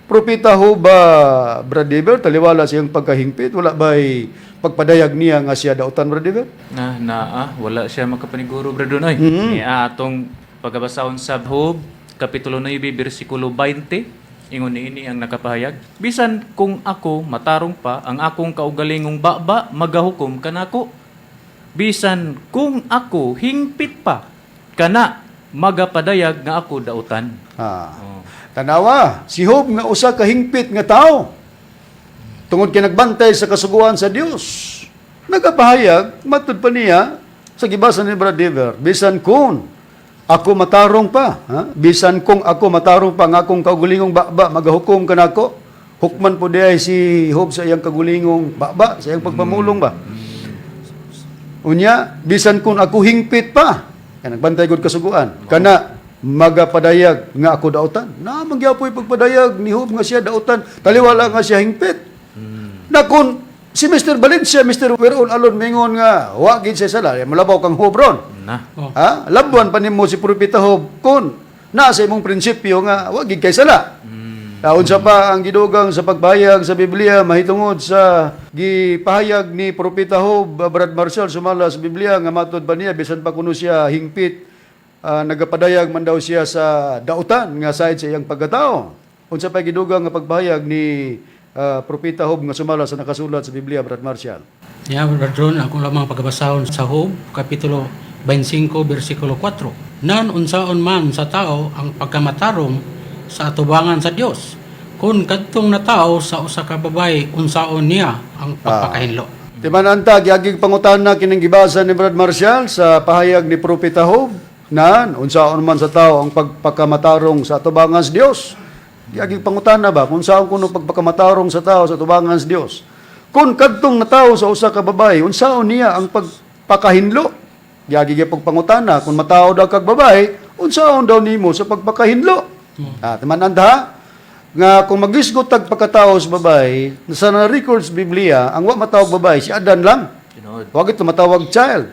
Propeta Job ba, Brad Diver, taliwala siyang pagkahingpit, wala ba'y pagpadayag niya nga siya dautan, Brad Diver? Na naa wala siya makapaniguro, Brad Ron, oy. Niya atong pagabasahon sa Job kapitulo 9 bersikulo 20, ingon niini ang nakapahayag: "Bisan kung ako matarong pa, ang akong kaugalingong baba magahukom kanako. Bisan kung ako hingpit pa, kana magapadayag nga ako dautan." Ah. Tanawa, si Job nga usa ka hingpit nga tao, tungod kay nagbantay sa kasuguan sa Dios, nagapahayag, matud pa niya sa gibasa ni Brad Dever, "Bisan kung ako matarong pa, ha? Bisan kung ako matarong pa, ang akong kaugulingong baba magahukom kanako." Hukman po diay si Job sa iyang kagulingong baba, sa iyang pagpamulong ba. Unya, "Bisan kung ako hingpit pa," kaya nagbantay gud kasuguan, "kana magapadayag nga ako dautan." Na mangyapoy pagpadayag ni Job nga siya dautan, taliwala nga siya hingpit. Na kung si Mr. Valencia, Mr. Weron Alon mingon nga wa gid siya sala, eh, mulabaw kang Job ron. Na. Oh. Ha? Labuan pa nimo si Propeta Job kung naa sa imong prinsipyo nga wa gid kay sala. Unsa pa ang gidugang sa pagpahayag sa Biblia mahitungod sa gipahayag ni Propeta Job, Brad Marshall, sumala sa Biblia nga matod ba niya bisan pa kuno siya hingpit, nagapadayag man daw siya sa dautan nga side sa iyang pagkatao? Unsa pa gidugang nga pagpahayag ni Propeta Job nga sumala sa nakasulat sa Biblia, Brad Marshall? Yeah, Brad Ron, ako lamang pagabasahon sa Job, Kapitulo 25, versikulo 4. Nan unsaon man sa tao ang pagkamatarong sa atubangan sa Dios, kung kadtong na tao sa usa ka babae, unsaon niya ang pagpakahinlo? Timan anta, giagig pangutana kining gibasa ni Brad Marshall sa pahayag ni Propeta Job nan unsaon man sa tao ang pagpakamatarong sa atubangan sa Dios. Giagig pangutana ba kung saan kuno pagpakamatarong sa tao sa atubangan sa Dios? Kung kadtong natao sa usa ka babae, unsaon niya ang pagpakahinlo? Giagi gyud pagpangutana kung matao daw kag babae, unsaon daw nimo sa pagpakahinlo? Ah, timan anta nga kung magisgot tag pagkatao sa babae, sa na records Biblia, ang wa matawag babae si Adan lang. Tinuod. Wa gito matawag child.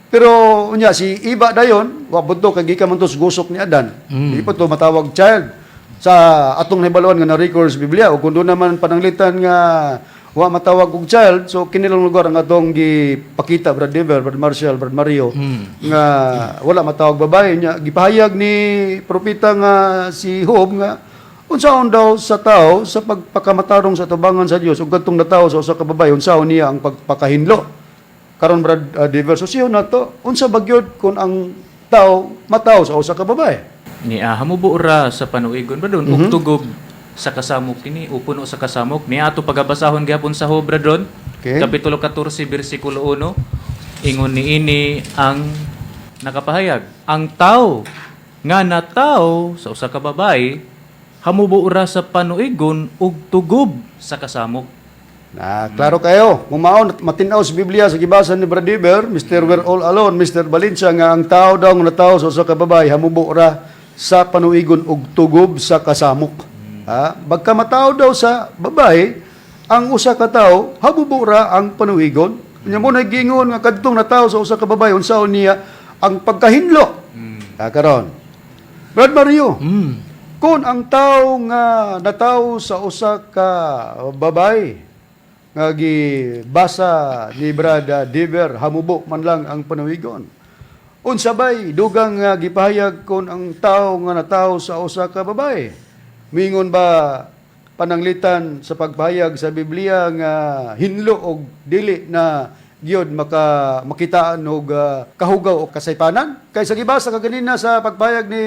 Pero unya si Iba dayon, wa pud to kay gikan man to sa gusok ni Adan. Di pa to matawag child sa atong nahibaluan nga na records Biblia. O kung doon naman pananglitan nga wa matawag og child, so kini lang lugar ang atong gipakita, Brad Dever, Brad Marshall, Brad Mario, nga wala matawag babae. Nya gipahayag ni propeta nga si Job nga Unsaon daw sa tao sa pagpakamatarong sa tubangan sa Dios ug kadtong natawo sa usa ka babaye, unsaon niya ang pagpakahinlo? Karon, Brad Diver, susiyon nato unsa ba gyud kung ang tao matawo sa usa ka babaye? Ni hamubo ra sa panuigon, Brad Ron, ug tugob sa kasamok kini o puno sa kasamok ni ato pagabasahon gihapon sa Job, Brad Ron. Kapitulo 14 bersikulo 1, ingon niini ang nakapahayag: "Ang tao nga natawo sa usa ka babae hamubo ra sa panuigon ug tugob sa kasamok." Na, klaro kayo. Kung mao matinaw sa Biblia sa gibasa ni Brad Diver, Mr. We're All Alone, Mr. Valencia, nga ang tao daw nga natawo sa usa ka babaye hamubo ra sa panuigon ug tugob sa kasamok. Ha? Bagka matao daw sa babae, ang usa ka tawo hamubo ra ang panuigon. Nya mo na giingon nga kadtong natawo sa usa ka babaye, unsaon niya ang pagkahinlo? Ha, karon. Brad Mario, kung ang tao nga natawo sa usa ka babae nga gibasa ni Brad Diver, hamubo man lang ang panuwigon. Unsa bay dugang nga gipahayag kon ang tao nga natawo sa usa ka babae? Mingon ba pananglitan sa pagpahayag sa Biblia nga hinlo og dili na gyud makitaan og kahugaw o kasaypanan? Kay sa gibasa kaganina sa pagpahayag ni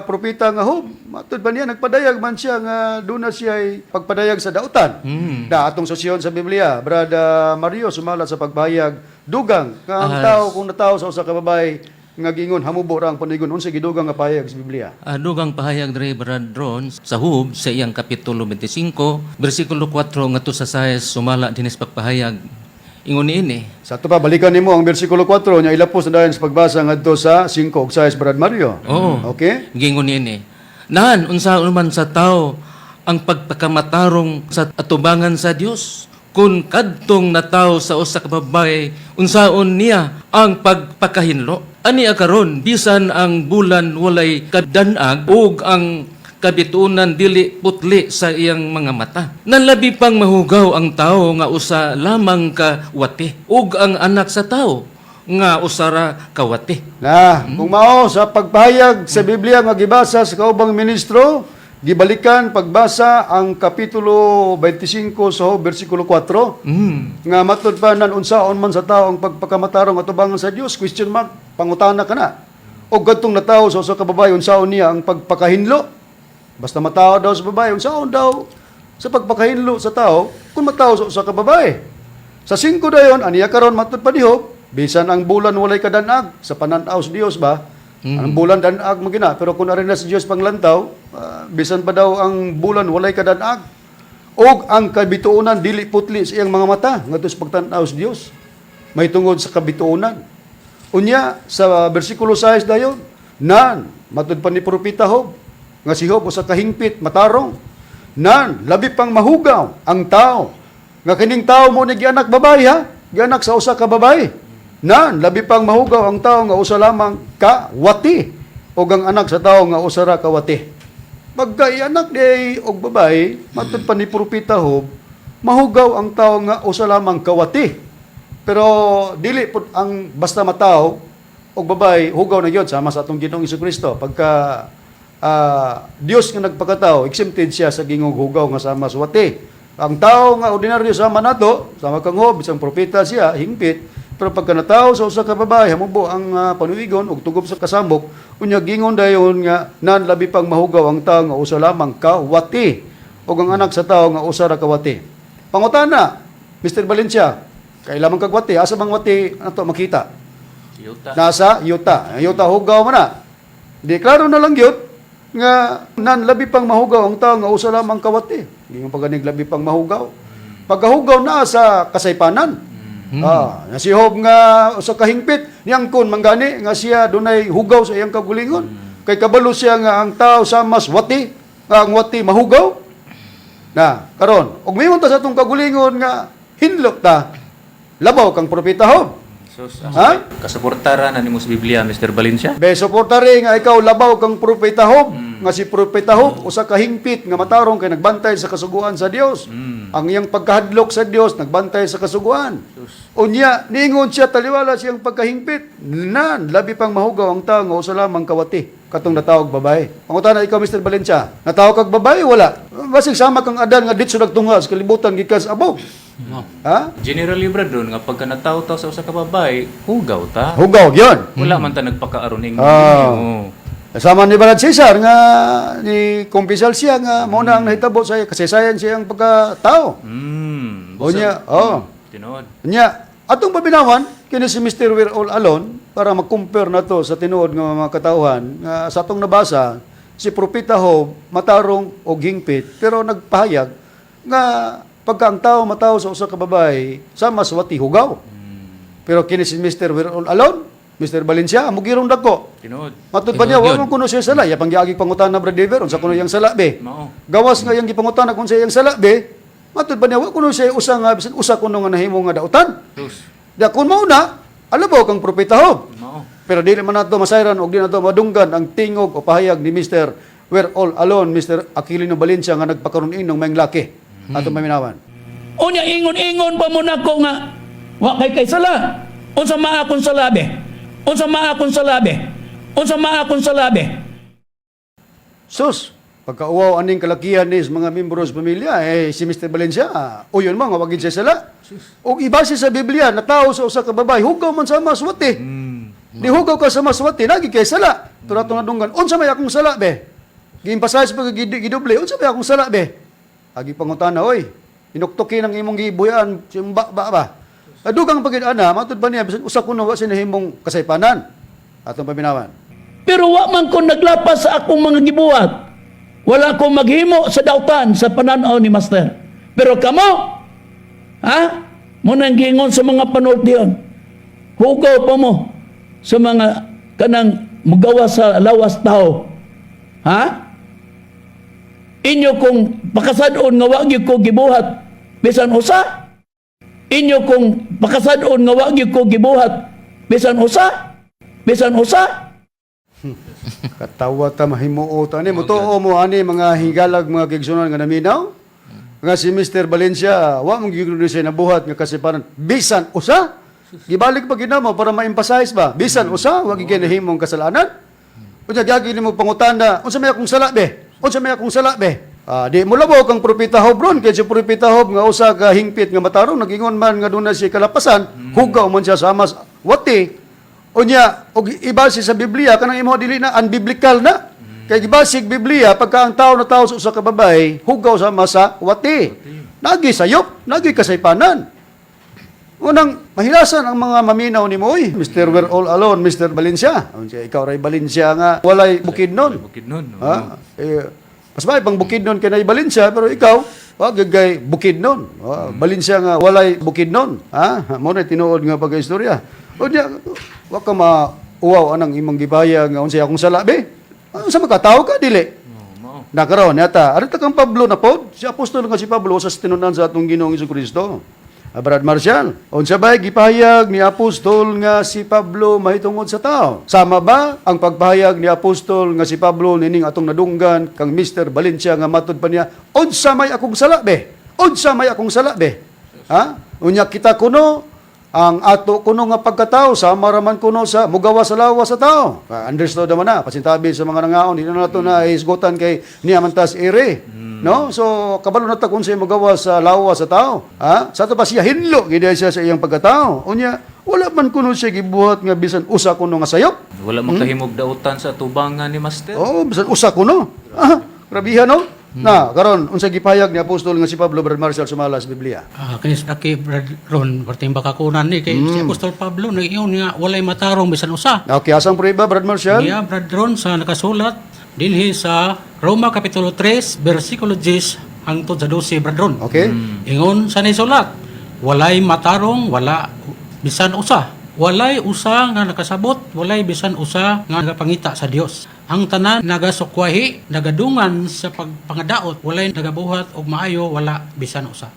propeta nga Job, matud ba niya nagpadayag man siya nga duna siya pagpadayag sa dautan? Da atong sosyon sa Biblia, Brad Mario, sumala sa pagpahayag dugang nga ang tao kung natawo sa usa ka babae nga gingon hamubo ra ang panigon, unsa gidugang nga pahayag sa Biblia? Dugang pahayag diri, Brad Ron, sa Job sa iyang kapitulo 25 bersikulo 4 ngadto sa 6, sumala dinis pagpahayag. Ingon niini. Sa ato pa, balikan nimo ang bersikulo 4 nya ilapos na dayon sa pagbasa ngadto sa 5 ug 6, Brad Mario. Oo. Okay? Gingon niini. "Nan unsaon man sa tao ang pagpakamatarong sa atubangan sa Dios? Kun kadtong natawo sa usa ka babae, unsaon niya ang pagpakahinlo? Ani karon, bisan ang bulan walay kadanag ug ang kabitunan dili putli sa iyang mga mata. Nanlabi pang mahugaw ang tao nga usa lamang ka wati ug ang anak sa tao nga usara ka wati." Na, kung mao sa pagpahayag sa Biblia nga gibasa sa kaubang ministro, gibalikan pagbasa ang kapitulo 25 sa Job, bersikulo 4. Nga matud pa nan unsaon man sa tao ang pagpakamatarong atubangan sa Dios? Question mark, pangutana ka na. O kadtong natawo sa usa ka babae, unsaon niya ang pagpakahinlo? Basta matao daw sa babae, unsaon daw sa pagpakahinlo sa tao kung matao sa usa ka babae? Sa 5 dayon, aniya karon matud pa ni Job, bisan ang bulan walay kadanag sa pananaw sa Dios ba? Ang bulan danag magina, pero kung ari na sa Dios panglantaw, bisan pa daw ang bulan walay kadanag og ang kabituonan dili putli sa iyang mga mata ngadto sa pagtan-aw sa Dios. May tungod sa kabituonan. Unya sa bersikulo 6 dayon, nan matud pa ni propeta Job nga si Job usa ka hingpit matarong. Nan labi pang mahugaw ang tao nga kining tao mo ni gianak babae ha, gianak sa usa ka babae. Nan labi pang mahugaw ang tao nga usa lamang ka wati ug ang anak sa tao nga usa ra ka wati. Pagka ianak di og babae, matud pa ni propeta Job, mahugaw ang tao nga usa lamang kawati. Pero dili pud ang basta matao og babae hugaw na gyud sama sa atong Ginoong Kristo. Pagka Dios nga nagpakatao, exempted siya sa gingong hugaw nga sama sa wati. Ang tao nga ordinaryo sama nato, sama kang Job, isang propeta siya, hingpit, pero pagka natao sa usa ka babae, hamubo ang panuigon ug tugob sa kasambok, unya gingon dayon nga nan labi pang mahugaw ang tao nga usa lamang ka wati ug ang anak sa tao nga usa ra ka wati. Pangutana, Mr. Valencia, kay lamang kag wati, asa bang wati nato makita? Yuta. Nasa yuta. Ang yuta hugaw man na. Di klaro na lang gyud nga nan labi pang mahugaw ang tao nga usa lamang kawati. Di mo paganig labi pang mahugaw. Pagkahugaw na sa kasaypanan. Na si Job nga usa ka hingpit niyangkon manggani nga siya dunay hugaw sa iyang kagulingon. Kay kabalo siya nga ang tao sa mas wati, nga ang wati mahugaw. Na, karon, ug mingon ta sa atong kagulingon nga hinlok ta, labaw kang propeta Job. So, Ha? Kasuportara na nimo sa Biblia, Mr. Valencia. Be suportare nga ikaw labaw kang propeta Job, nga si propeta Job usa ka hingpit nga matarong kay nagbantay sa kasuguan sa Dios. Ang iyang pagkahadlok sa Dios nagbantay sa kasuguan. Unya niingon siya taliwala siyang pagkahingpit. Nan labi pang mahugaw ang tao nga usa lamang kawati. Katong natawag babae. Pangutana ikaw, Mr. Valencia, natawag kag babae wala? Basig sama kang Adan nga ditso nagtunga sa kalibutan gikan sa abog. No. Ha? Generally, brother, nga pagka nataw-taw sa usa ka babae, hugaw ta. Hugaw gyud. Wala man ta nagpakaaroning. Ah. Oo. Sama ni Brad Cesar nga ni kumpisal siya nga mao na ang nahitabo sa kasaysayan siyang pagkatao. Unya, oh. Tinuod. Nya, atong paminawan kini si Mr. We're All Alone para mag-compare na to sa tinuod nga mga katawhan nga sa atong nabasa si Propeta Job matarong og hingpit pero nagpahayag nga pagka ang tao matawo sa usa ka babae sama sa wati hugaw. Pero kini si Mr. We're All Alone, Mr. Valencia, mugirong dagko. Tinuod. Matud pa niya, Tinuod wa yun. man kuno siya sala. Ya panggiagi pangutana, Brad Dever, unsa kuno iyang sala be. Mao. Gawas nga iyang gipangutana kung sa iyang sala be, matud pa niya wa kuno siya usa nga bisan usa kuno nga nahimo nga dautan. Sus. Di kung mao na, alabaw kang propeta Job. Mao. Pero dili man nato masayran og di nato madunggan ang tingog o pahayag ni Mr. We're All Alone, Mr. Aquilino Valencia nga nagpakaroon ng maing laki. Atong maminawan. Unya ingon-ingon pa mo nako nga wa kay kay sala. Unsa ma akong sala be? Unsa ma akong sala be? Unsa ma akong sala be? Sus, pagkauwaw aning kalakihan ni sa mga membro sa pamilya, eh, si Mr. Valencia, uyon mo, nga wagin siya sala. O ibase sa Biblia, natao sa usa ka babae, hugaw man sa maswati. Di hugaw ka sa maswati, lagi kay sala. Tura nadunggan, unsa may akong sala, be? Giimpasayos pa gidoble, unsa may akong sala, be? Agi pangutana, oy, inuktukin ang imong gibuyan, simba ba ba? Adugang pagid ana, matud ba niya, bisan usa kuno wa sinahimong kasaypanan. Atong paminawan. Pero wa man ko naglapas sa akong mga gibuhat. Wala ko maghimo sa dautan sa pananaw ni Master. Pero kamo, ha? Mo nang giingon sa mga panultiyon. Hugaw pa mo sa mga kanang mugawa sa lawas tao. Ha? Inyo kong pakasad-on nga wa gyud ko gibuhat bisan usa. Inyo kong pakasad-on nga wa gyud ko gibuhat bisan usa. Bisan usa. Katawa ta mahimuot ani mo tuo mo ani mga higalag mga kigsunan nga naminaw. Nga si Mr. Valencia wa mong gyud siya nabuhat nga kasiparan bisan usa. Gibalik pa gid mo para ma-emphasize ba? Bisan usa wa gyud nahimong kasalanan. Unya gagi nimo pangutana, unsa may akong sala be? Unsa may akong sala be? Ah, di mo labaw kang propeta Job ron kay si propeta Job nga usa ka hingpit nga matarong nagingon man nga duna siya kalapasan, hugaw man siya sa mas wati. Unya, og ibase sa Biblia kanang imo dili na unbiblical na. Kay gibasig Biblia pagka ang tao na tao sa usa ka babae, hugaw sa masa wati. Nagi sayop, nagi kasaypanan. Unang mahilasan ang mga maminaw ni mo, oy, Mr. We're All Alone, Mr. Valencia. Unsa ikaw ray Valencia nga walay bukid nun. Bukid nun. Oo. Ha? Eh, mas may pang bukid nun kay nay Valencia, pero ikaw, wa gagay bukid nun. Ah, Valencia nga walay bukid nun. Ha? Mo na tinuod nga pagkaistorya. Unya, wa ka mauwaw anang imong gibaya nga unsay akong sala be. Unsa makatawo ka dili? Oo, mao. Nakaroon yata. Arita kang Pablo na pod, si apostol nga si Pablo sa tinunan sa atong Ginoong Kristo. Brad Marcial, unsa ba gipahayag ni apostol nga si Pablo mahitungod sa tao? Sama ba ang pagpahayag ni apostol nga si Pablo nining atong nadunggan kang Mr. Valencia nga matud pa niya, unsa may akong sala be? Unsa may akong sala be? Ha? Unya kita kuno ang ato kuno nga pagkatao sama raman kuno sa mugawa sa lawa sa tao. Understood naman na pasintabi sa mga nangaon di na nato na hisgutan kay niya man tas ere. No? So kabalo na ta kung sa'y mugawa sa lawa sa tao. Ha? Sa ato pa siya hinlo gid siya sa iyang pagkatao. Unya wala man kuno siya gibuhat nga bisan usa kuno nga sayop. Wala makahimog dautan sa tubangan ni Master. Oo, bisan usa kuno. Ah, grabihan no? Na karon unsa gipahayag ni apostol nga si Pablo, Brad Marcial, sumala sa Biblia? Ah, kini sa kay Brad Ron, perting bakakunan ni kay si Apostol Pablo nag-ingon nga walay matarong bisan usa. Okay, asang prueba, Brad Marcial? Niya Brad Ron sa nakasulat dinhi sa Roma Kapitulo 3 versikulo 10 hangtod sa 12, Brad Ron. Okay. Ingon sa nisulat, walay matarong, wala bisan usa. Walay usa nga nakasabot, walay bisan usa nga nagapangita sa Dios. Ang tanan nagasukwahi, nagadungan sa pagpangadaot, walay nagabuhat og maayo, wala bisan usa.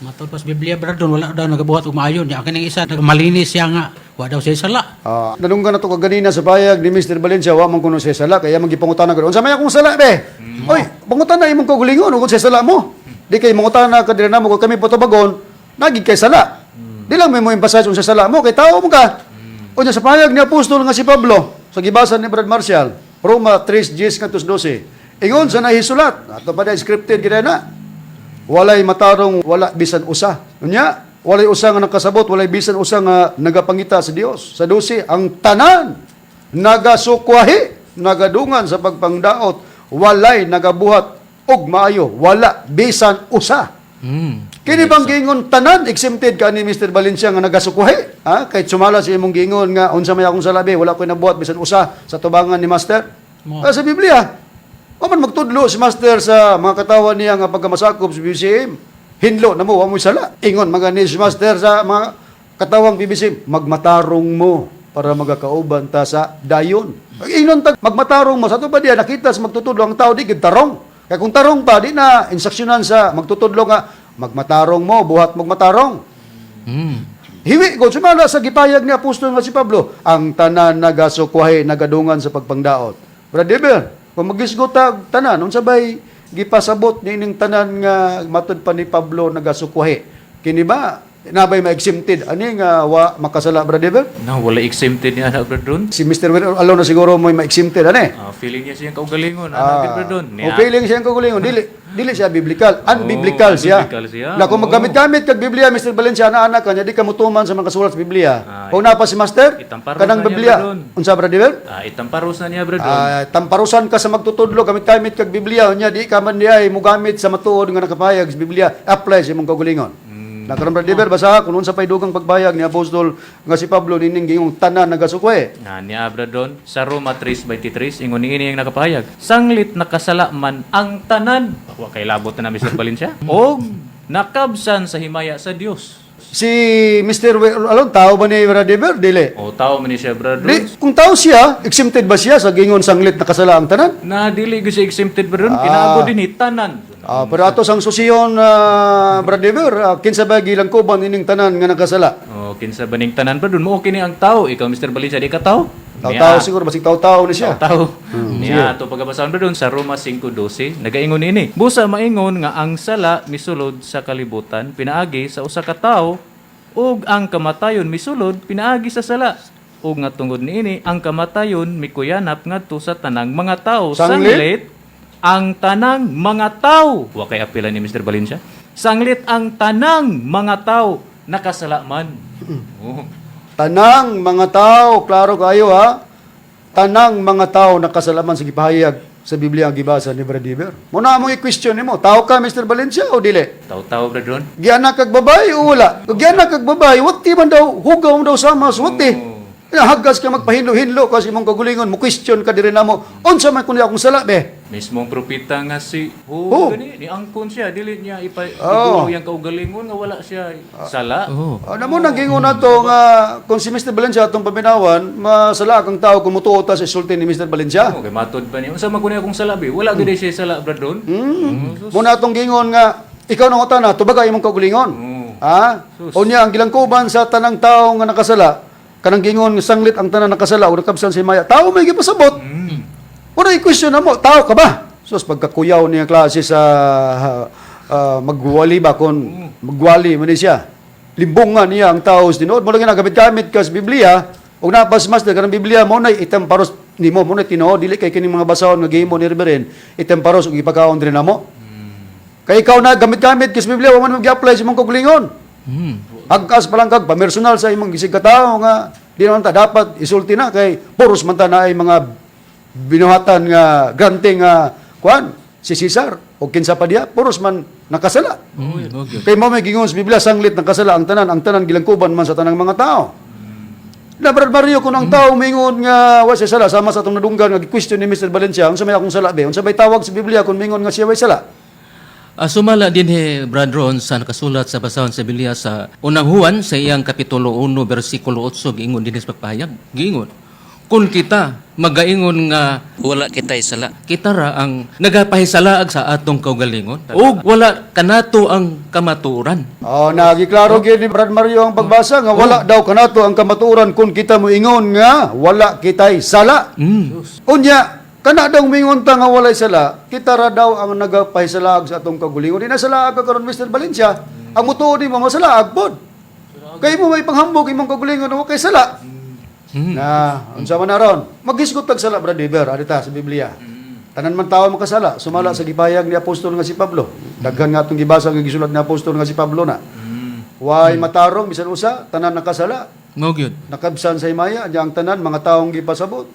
Matod pas Biblia, Brad Ron, wala daw nagabuhat og maayo. Niya ang kaning isa malinis siya nga, wa daw siya sala. Ah, nadunggan na to kaganina sa payag ni Mr. Valencia, wa man kuno siya sala, kaya magipangutana ko. Unsa may akong sala be? Oy, pangutana imong kaugalingon ug sa sala mo. Di kay mangutana ka diri namo kung kami potobagon, nagig kay sala. Di lang may mo emphasize unsa sala mo kay tao mo ka. Unya sa payag ni apostol nga si Pablo sa gibasa ni Brad Marcial. Roma 3:10 ngadto 12. Ingon sa nahisulat, ato pa na scripted gid na. Walay matarong, wala bisan usa. Unya, walay usa nga nakasabot, walay bisan usa nga nagapangita sa Dios. Sa 12, ang tanan nagasukwahi, nagadungan sa pagpangdaot, walay nagabuhat og maayo, wala bisan usa. Kini bang giingon tanan exempted ka ni Mr. Valencia nga nagasukwahi? Ha? Kahit sumala sa imong giingon nga unsa may akong salabi, wala ko'y nabuhat bisan usa sa tubangan ni Master. Mo. Ah, sa Biblia. Wa man magtudlo si Master sa mga katawan niya nga pagkamasakop sa BCM. Hinlo na mo, wa mo'y sala. Ingon mga ni si Master sa mga katawang BBCM, magmatarong mo para magakauban ta sa dayon. Ingon tag magmatarong mo sa ato pa diya nakita sa magtutudlo ang tao di gid tarong. Kay kung tarong pa di na instruksyonan sa magtutudlo nga magmatarong mo, buhat magmatarong. Hiwi ko sumala sa gipayag ni apostol nga si Pablo, ang tanan nagasukwahi nagadungan sa pagpangdaot. Brother Eber, kung magisgot ta tanan unsa bay gipasabot niining tanan nga matud pa ni Pablo nagasukwahi? Kini ba nabay ma-exempted ani nga wa makasala, Brother Eber? Na wala exempted ni anak, Brad Ron. Si Mr. Will alone na siguro mo ma-exempted ani. Ah, feeling niya siyang kaugalingon, anak, Brad Ron. O feeling siyang kaugalingon, dili dili siya biblical, unbiblical Oh, siya. unbiblical siya. Na kung Oo. maggamit-gamit kag Biblia, Mr. Valencia, ana-ana ka niya, di ka mutuman sa mga kasulat sa Biblia. Ah, Kung napa si Master, itamparos kanang na niya, Biblia. Brad Ron. Unsa, Brad Eber? Ah, itamparos na niya, Brad Ron. Ah, tamparusan ka sa magtutudlo, gamit-gamit kag Biblia, unya di ka man diay mogamit sa matuod nga nakapayag sa Biblia, apply sa imong kaugalingon. Nakaron, Brad Eber, basa kung unsa pay dugang pagbayag ni apostol nga si Pablo nining gingong tanan nagasukwe. Na niya, Brad Ron, sa Roma 3:23 ingon niini ang nakapahayag. Sanglit nakasala man ang tanan. Wa kay labot na na Mr. Valencia. Og nakabsan sa himaya sa Dios. Si Mr. Alon, tao ba ni Brad Eber? Dili. O tao man ni siya, Brad Ron. Di, kung tao siya, exempted ba siya sa gingon sanglit na kasala ang tanan? Na dili gyud siya exempted, Brad Ron. Kinago din ni tanan. Ah, pero ato sang susiyon, Brad Eber, kinsa ba gilangkuban ining tanan nga nakasala? O kinsa ba ning tanan, Brad Ron? Mo okay ni ang tao. Ikaw, Mr. Valencia, di ka tao? Tao-tao siguro, basig tao-tao ni siya. Tao. Niya ato pagabasahon ba doon sa Roma 5:12 nagaingon ini. Busa maingon nga ang sala misulod sa kalibutan pinaagi sa usa ka tawo ug ang kamatayon misulod pinaagi sa sala. Ug nga tungod niini ang kamatayon mikuyanap ngadto sa tanang mga tawo. Sanglit? Sanglit ang tanang mga tao. Wa kay apila ni Mr. Valencia. Sanglit ang tanang mga tao nakasala man. Oh. Tanang mga tao, klaro kayo ha. Tanang mga tao nakasalaman sa gipahayag sa Biblia ang gibasa ni Brad Eber. Muna among i-question nimo, tao ka, Mr. Valencia, o dili? Tao-tao, Brad Ron. Gianak kag babae o wala? Kung gianak kag babae, wati man daw, hugaw man daw sama sa wati. Hagas ka magpahinlo-hinlo kasi imong kagulingon, mo question ka diri namo. Unsa man kunya akong sala be? Mismong propeta nga si Ho. Ho, gani ni angkon siya dili niya ipa Oo. iguro yang kaugalingon nga wala siya sala. Oh. Ano mo nang gingon nato nga kung si Mr. Valencia atong paminawan, masala kang tao kung mutuo ta sa isulti ni Mr. Valencia. Oh, kay matod ba niya? Unsa man kunya akong sala be? Wala gid siya sala, Brad Ron. Muna atong gingon nga ikaw nang utana, tubaga imong kaugalingon. Ha? Unya ang gilangkuban sa tanang tao nga nakasala, kanang gingon nga sanglit ang tanan nakasala o nakabsan si Maya. Tao may gipasabot. Una i-question na mo, tao ka ba? Sus, pagkakuyaw niya klase sa magwali ba kung magwali man ni siya. Limbungan niya ang tao sa tinuod. Mula nga nagamit-gamit ka sa Biblia, ug napas master kanang Biblia mo na itamparos nimo mo na tinuod dili kay kining mga basahon nga gihimo ni Reverend itamparos ug ipakaon diri namo. Kay ikaw na gamit-gamit ka sa Biblia wa man mag-apply sa imong kaugalingon. Agkas pa lang kag pamersonal sa imong gisig ka tawo nga di naman ta dapat isulti na kay puros man ta na ay mga binuhatan nga grante nga kuan si Cesar o kinsa pa diya puros man nakasala. Okay. Kay mo may gingon sa Biblia sanglit nakasala ang tanan gilangkuban man sa tanang mga tao. Na Brad Mario kung ang tao mingon nga wa siya sala sama sa atong nadunggan nga question ni Mr. Valencia unsa may akong sala be unsa may tawag sa Biblia kung mingon nga siya way sala? Ah, sumala din he, Brad Ron, sa nakasulat sa basahon sa Biblia sa unang Juan sa iyang kapitulo 1 bersikulo 8 giingon din sa pagpahayag. Giingon, kung kita magaingon nga wala kita'y sala, kita ra ang nagapahisalaag sa atong kaugalingon. Ug wala kanato ang kamatuoran. Oh, nagiklaro gyud ni Brad Mario ang pagbasa nga wala daw kanato ang kamatuoran kung kita moingon nga wala kitay sala. Unya, kana daw mingon ta nga walay sala, kita ra daw ang nagapahisalaag sa atong kagulingon. Di na salaag ka karon, Mr. Valencia. Ang mutuo nimo masalaag pod. Kay mo may panghambog imong kagulingon nga wa kay sala. Na unsa man na ron? Maghisgot tag sala, Brother Dever, adita sa Biblia. Tanan man tawo makasala, sumala sa gipayag ni apostol nga si Pablo. Daghan nga atong gibasa nga gisulat ni apostol nga si Pablo na. Way matarong bisan usa, tanan nakasala. Mao gyud. Nakabsan sa himaya, anya ang tanan mga taong gipasabot.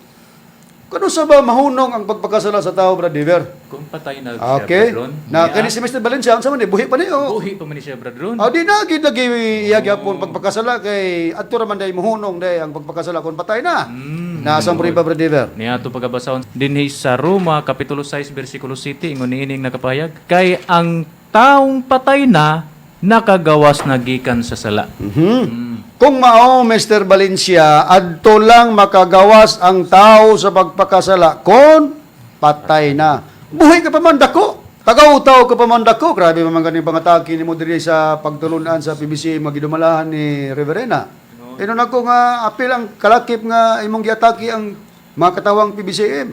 Kano sa ba mahunong ang pagpakasala sa tao, Brother Dever? Kung patay na siya, Okay. Brad Ron. Na Niya, kani si Mr. Valencia, unsa man ni buhi pa ni oh. Buhi pa man ni siya, Brad Ron. Ah, di na gid lagi iya gyapon pagpakasala kay adto ra man day muhunong day ang pagpakasala kon patay na. Na sa ba, Brother Dever? Niya ato pagabasahon dinhi sa Roma kapitulo 6 bersikulo 7, ingon niining nakapahayag, kay ang taong patay na nakagawas na gikan sa sala. Kung mao, Mr. Valencia, adto lang makagawas ang tao sa pagpakasala kon patay na. Buhi ka pa man dako. Tagaw-taw ka pa man dako. Grabe pa man ganing pangatake nimo diri sa pagtulunan sa PBC magidumalahan ni Reverena. Inon ako nga apil ang kalakip nga imong giatake ang mga katawang PBCM.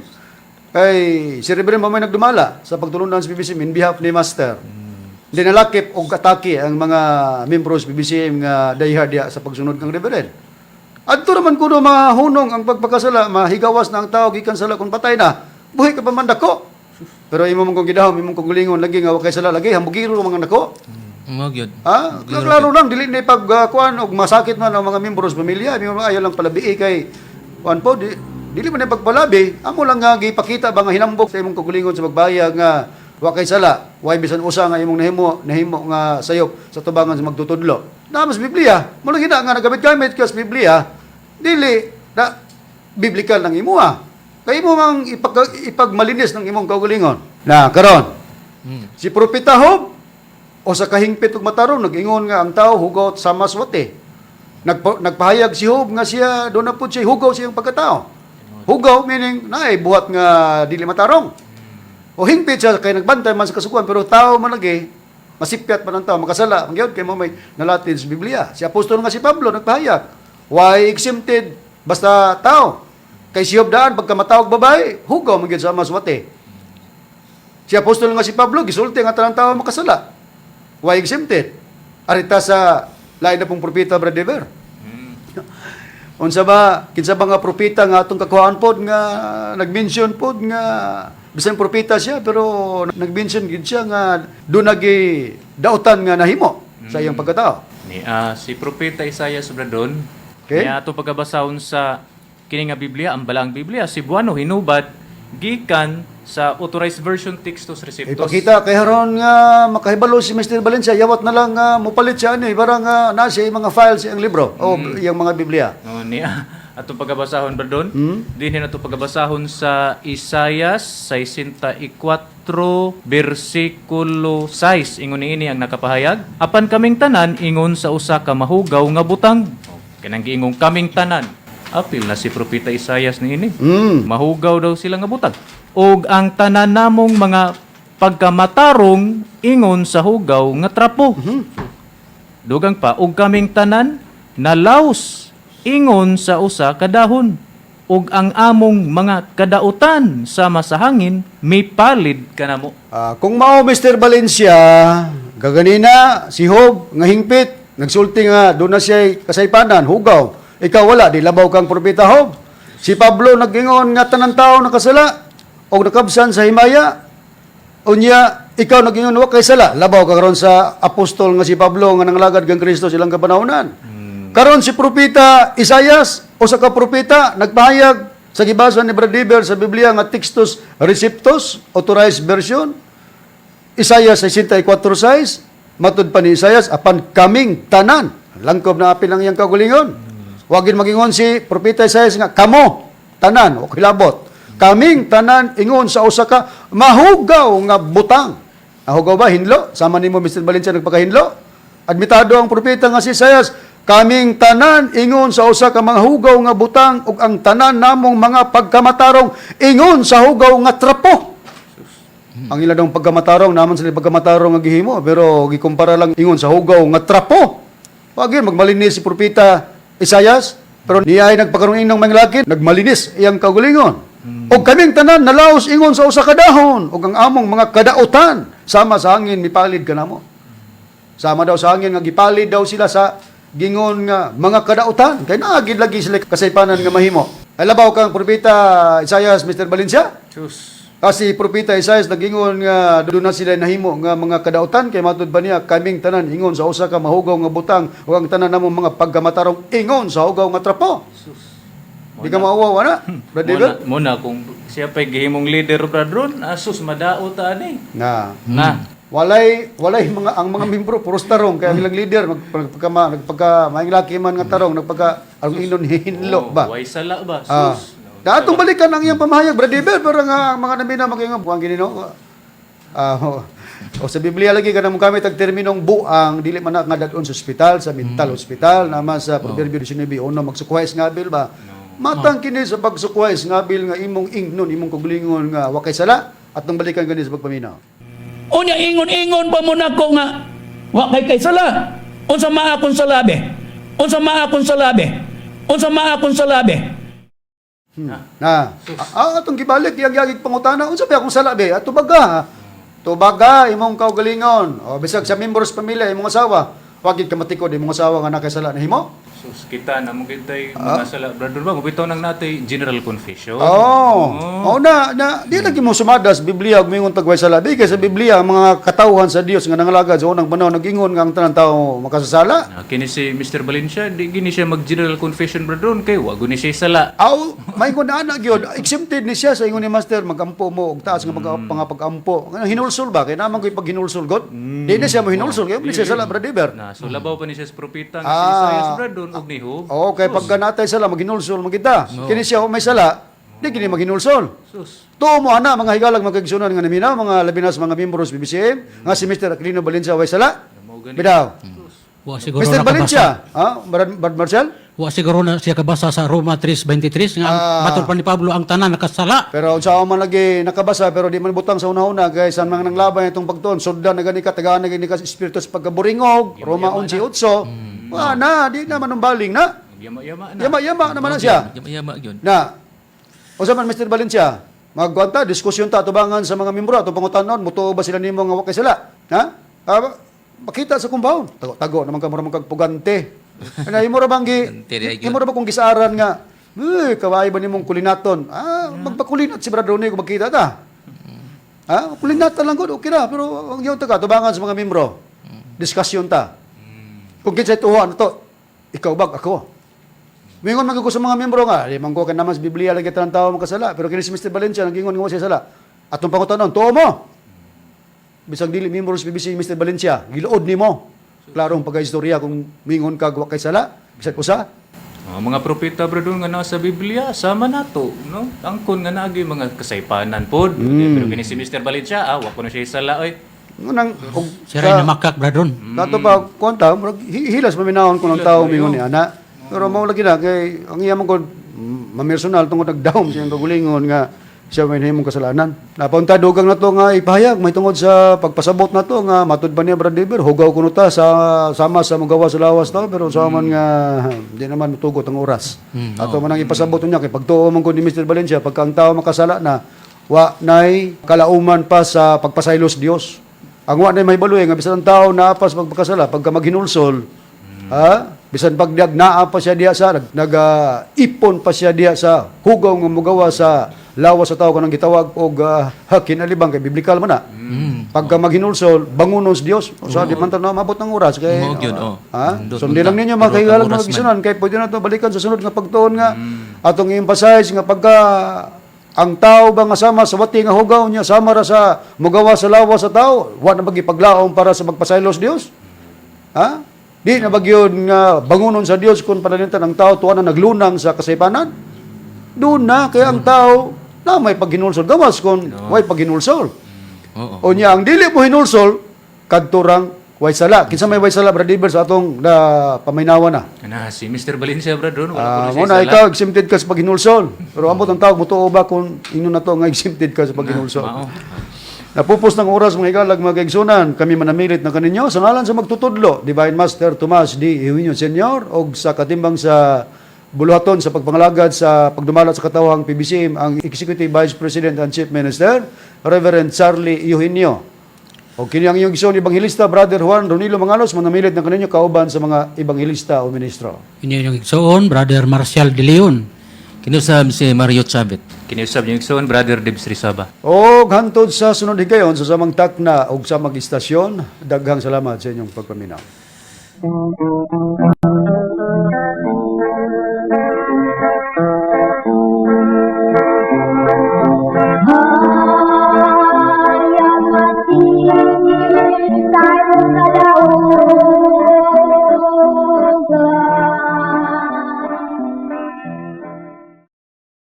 Kay si Reverend mo may nagdumala sa pagtulunan sa PBCM in behalf ni Master. Hindi nalakip og atake ang mga membros PBCM nga diehard diha sa pagsunod kang Reverend. Adto raman kuno mahunong ang pagpakasala, mahigawas na ang tao gikan sala kung patay na. Buhi ka pa man dako. Pero imo man kung gidahom, imong kung gulingon lagi nga wa kay sala lagi hambugiro mga nako. Mao gyud. Ha? Klaro lang dili ni pag kuan og masakit man ang mga membros pamilya, imo ayaw lang palabi kay kuan po di, dili man ni pagpalabi, amo lang nga gipakita ba nga hinambok sa imong kaugalingon sa pagbayag nga wa kay sala, way bisan usa nga imong nahimo nahimo nga sayop sa tubangan sa magtutudlo. Naa sa Biblia, mo lagi na nga nagamit-gamit ka sa Biblia, dili na biblical ng imuha. Kay imo mang ipagmalinis ng imong kaugalingon. Na karon, si Propeta Job o sa kahingpit ug matarong nag-ingon nga ang tao hugot sa maswate. Nagpahayag si Job nga siya doon na pud siya hugaw siyang pagkatao. Hugaw meaning naay buhat nga dili matarong. O hingpit siya kay nagbantay man sa kasukuan pero tao man lagi masipyat man ang tao makasala man gyud kay mo may nalatin sa Biblia. Si apostol nga si Pablo nagpahayag, why exempted basta tao. Kay si Job daan pagka matawag babae, hugaw man gyud sa maswate. Si apostol nga si Pablo gisulti nga tanang tao makasala. Why exempted? Arita sa lain na pong propeta, Brother Dever. Unsa ba kinsa ba nga propeta nga atong kakuhaan pod nga nag-mention pod nga bisan propeta siya pero nag-mention gid siya nga doon nagi dautan nga nahimo sa iyang pagkatao. Ni si Propeta Isaiah, Brad Ron. Okay. Niya ato pagabasahon sa kini nga Biblia, ang Balaang Biblia, Cebuano hinubad gikan sa Authorized Version Textus Receptus. Ipakita kay haron nga makahibalo si Mr. Valencia, yawat na lang nga mopalit siya ani parang nga naa siya mga files iyang libro o iyang mga Biblia. No, niya atong pagabasahon, Brad Ron. Dinhi nato pagabasahon sa Isaias 64 bersikulo 6. Ingon niini ang nakapahayag, apan kaming tanan ingon sa usa ka mahugaw nga butang. Kanang giingong kaming tanan. Apil na si Propeta Isaias niini. Mahugaw daw sila nga butang. Og ang tanan namong mga pagkamatarong ingon sa hugaw nga trapo. Dugang pa, og kaming tanan nalaos ingon sa usa ka dahon, ug ang among mga kadautan sama sa hangin mipalid kanamo. Ah, kung mao Mr. Valencia, gaganina si Job nga hingpit, nagsulti nga doon na siya kasaypanan, hugaw. Ikaw wala, di labaw kang propeta Job. Si Pablo nag-ingon nga tanan tao nakasala og nakabsan sa himaya. Unya, ikaw nag-ingon wa kay sala, labaw ka karon sa apostol nga si Pablo nga nangalagad kang Kristo silang kapanahonan. Karon si propeta Isayas o sa ka propeta nagpahayag sa gibasa ni Brad Dever sa Biblia nga Textus Receptus, Authorized Version, Isaiah 64:6, matud pa ni Isaias, apan kaming tanan, langkob na apil ang iyang kagulingon. Wagin magingon si Propeta Isaias nga kamo tanan o kilabot. Kaming tanan ingon sa usa ka mahugaw nga butang. Nahugaw ba hinlo? Sama nimo Mr. Valencia nagpakahinlo? Admitado ang propeta nga si Isaias, kaming tanan ingon sa usa ka mga hugaw nga butang ug ang tanan namong mga pagkamatarong ingon sa hugaw nga trapo. Ang ila daw pagkamatarong, naman sila pagkamatarong nga gihimo, pero gikumpara lang ingon sa hugaw nga trapo. Pag yun, magmalinis si Propeta Isayas, pero niya ay nagpakaroon ng manglaki, nagmalinis iyang kaugalingon. Og kaming tanan nalaos ingon sa usa ka dahon, ug ang among mga kadautan sama sa hangin mipalid kanamo. Sama daw sa hangin nga gipalid daw sila sa Gingon nga mga kadautan kay naa gid lagi sila kasaypanan nga mahimo. Ay labaw kang propeta Isaias, Mr. Valencia. Sus. Kasi propeta Isaias nagingon nga doon na sila nahimo nga mga kadautan kay matud ba niya kaming tanan ingon sa usa ka mahugaw nga butang ug ang tanan namong mga pagkamatarong ingon sa hugaw nga trapo. Di ka mauwaw ana, Brad David? Muna kung siya pa'y gihimong leader, bradron, asus, madao ta ani. Na. Na. Walay mga ang mga membro puros tarong kay ang ilang leader magpagka nagpagka maayong laki man nga tarong nagpagka ang inon hinlo Oh, ba. Way sala ba? Ah. Sus. Na atong balikan ang iyang pamahayag, Brad David, pero nga ang mga namina maging buang gini no. Ah, o sa Biblia lagi kanang gamit ang terminong buang dili man na nga dadon sa ospital, sa mental hospital, naman sa Proverbio 19:1 magsukwais nga abil ba. Matang kini sa pagsukwais nga abil nga imong ingnon, imong kuglingon nga wa kay sala at nang balikan kani sa pagpaminaw. Unya ingon-ingon pa mo nako nga wa kay sala. Unsa ma akong sala be? Unsa ma akong sala be? Unsa ma akong sala be? Na. Atong gibalik iyang yagig pangutana unsa ba akong sala be? At tubaga. Tubaga imong kaugalingon. O bisag sa membros pamilya imong asawa, wa gid ka matikod imong asawa nga nakasala nahimo. Sus, kita na mo kitay mga sala, bradron ba? Mubitaw nang natay general confession. Oo. Oh. Na na di lagi mo sumada sa Biblia ug mingon tagway sa labi kay sa Biblia ang mga katawhan sa Dios nga nangalagad sa unang panahon nag-ingon nga ang tanan tao makasasala. Na, kini si Mr. Valencia, di gini siya mag general confession, bradron, kay wa guni siya sala. Aw, maingon na ana gyud, exempted ni siya sa ingon ni Master magampo mo og taas nga mga pag-ampo. Nga hinulsol ba kay naman ko'y paghinulsol god. Di na siya mo hinulsol kay di siya sala, Brother Deber. Na, so labaw pa ni siya sa propeta nga si Isaias, bradron, og ni Job. Oo, kay pagka natay sala maghinulsol man kita. Kini siya may sala, di kini maghinulsol. Sus. Tuo mo ana mga higalag magkaigsunan nga naminaw mga labinas mga membros BBCM nga si Mr. Aquilino Valencia way sala. Mao gani. Bidaw. Wa siguro Mr. nakabasa. Valencia, ha? Brad Marcel? Wa siguro na siya kabasa sa Roma 3:23 nga ang matod pa ni Pablo ang tanan nakasala. Pero unsa man lagi nakabasa pero di man butang sa una-una kay sa mga nanglaban itong pagtuon suddan na gani ka tagaan na gani ka sa espiritu sa pagkaburingog Roma 11:8. Wa na di na manumbaling na. Yama-yama na. Yama-yama naman na siya. Yama-yama yun. Na. Unsa man Mr. Valencia? Magkwanta diskusyon ta atubangan sa mga membro atong pangutanon mutuo ba sila nimo nga wa kay sala? Ha? Ah, makita sa kumbahon. Tago-tago naman ka mura man kag pugante. Ana imo ra bang gi Pugante di ay gyud. imo ra ba kung gisaaran nga uy, kawaii ba nimong kulinaton? Ah, magpakulinat si Brad Ronnie kung magkita ta. Ha? Kulinatan lang gud, okay ra. Pero ang iyon ta ka, tubangan sa mga membro. Diskusyon ta. Kung kinsay tuwa ano to, ikaw bag ako. Mingon man ko sa mga membro nga, di man ko kay naman sa Biblia lagi tanang tao makasala, pero kini si Mr. Valencia nagingon nga wa siya sala. Atong pangutanon, tuo mo. Bisag dili membro sa BBC Mr. Valencia, giluod nimo. Klarong pagkaistorya kung mingon ka wa kay sala, bisag usa. Oh, mga propeta, bradron, nga naa sa Biblia, sama nato, no? Angkon nga naagi mga kasaypanan pod. Pero kini si Mr. Valencia, wa ko na siya sala oy. Ngunang og Siya rin namakak, bradron. Dato pa kwanta, murag hilas paminawon ko ng tao mingon ni ana. Pero mao lagi na kay ang iya man ko mamersonal tungod nagdahom siyang kagulingon nga siya may nahimong kasalanan. Napunta dugang na to nga ipahayag may tungod sa pagpasabot na to nga matud ba niya Brad Deber hugaw kuno ta sa sama sa magawa sa lawas to pero sa man nga di naman mutugot ang oras. Ato man ang ipasabot niya kay pagtuo man ko ni Mr. Valencia pagka ang tao makasala na wa nay kalauman pa sa pagpasaylos Dios. Ang wa na may baluy nga bisan ang tao naapas magpakasala pagka maghinulsol, ha? Bisan pag naa pa siya diha sa nag ipon pa siya diha sa hugaw nga mugawa sa lawas sa tao kanang gitawag og kinalibang kay biblikal man na. Pagka maghinulsol, bangunon sa Dios. Sa di man ta na mabot ng oras kay Mao gyud, oh. Ha? Nindot Sundi lang unta. ninyo mga Pero kahigalag ang mga oras man. gisunan kay pwede na to balikan sa sunod nga pagtuon nga atong i-emphasize nga pagka ang tao ba nga sama sa wati nga hugaw niya sama ra sa mugawa sa lawas sa tao wa na magipaglaom para sa magpasaylo sa Dios, ha, di na bagyod nga bangunon sa Dios kung pananglitan ang tao tuwa na naglunang sa kasaypanan doon na kaya ang tao na may paghinulsol gawas kung way paghinulsol. Oo. O niya, ang dili mo hinulsol, kadturang way sala. Kinsa may way sala, Brad Iber, sa atong na paminawa na. Na si Mr. Valencia, bradron, wala ko Ah, na siya mo na sala. ikaw exempted ka sa paghinulsol. Pero ambot ang tawag mutuo ba kung ingon na to nga exempted ka sa paghinulsol. Mao. Napupos ng oras mga igalag mga kaigsunan, kami manamilit na kaninyo sa ngalan sa magtutudlo, Divine Master Tomas D. Eugenio Senior og sa katimbang sa buluhaton sa pagpangalagad sa pagdumalat sa katawhang PBCM ang Executive Vice President and Chief Minister Reverend Charlie Eugenio. O kini ang inyong igsoon ebanghelista, Brother Juan Ronilo Mangalos, manamilit ng kaninyo kauban sa mga ebanghelista o ministro. Inyong igsoon, Brother Marcial De Leon. Kinusab si Mario Chavit. Kiniusab niyong igsoon, Brother Debs Rizaba. Og hantod sa sunod higayon sa samang takna og samang istasyon, daghang salamat sa inyong pagpaminaw. Tayo sa daon.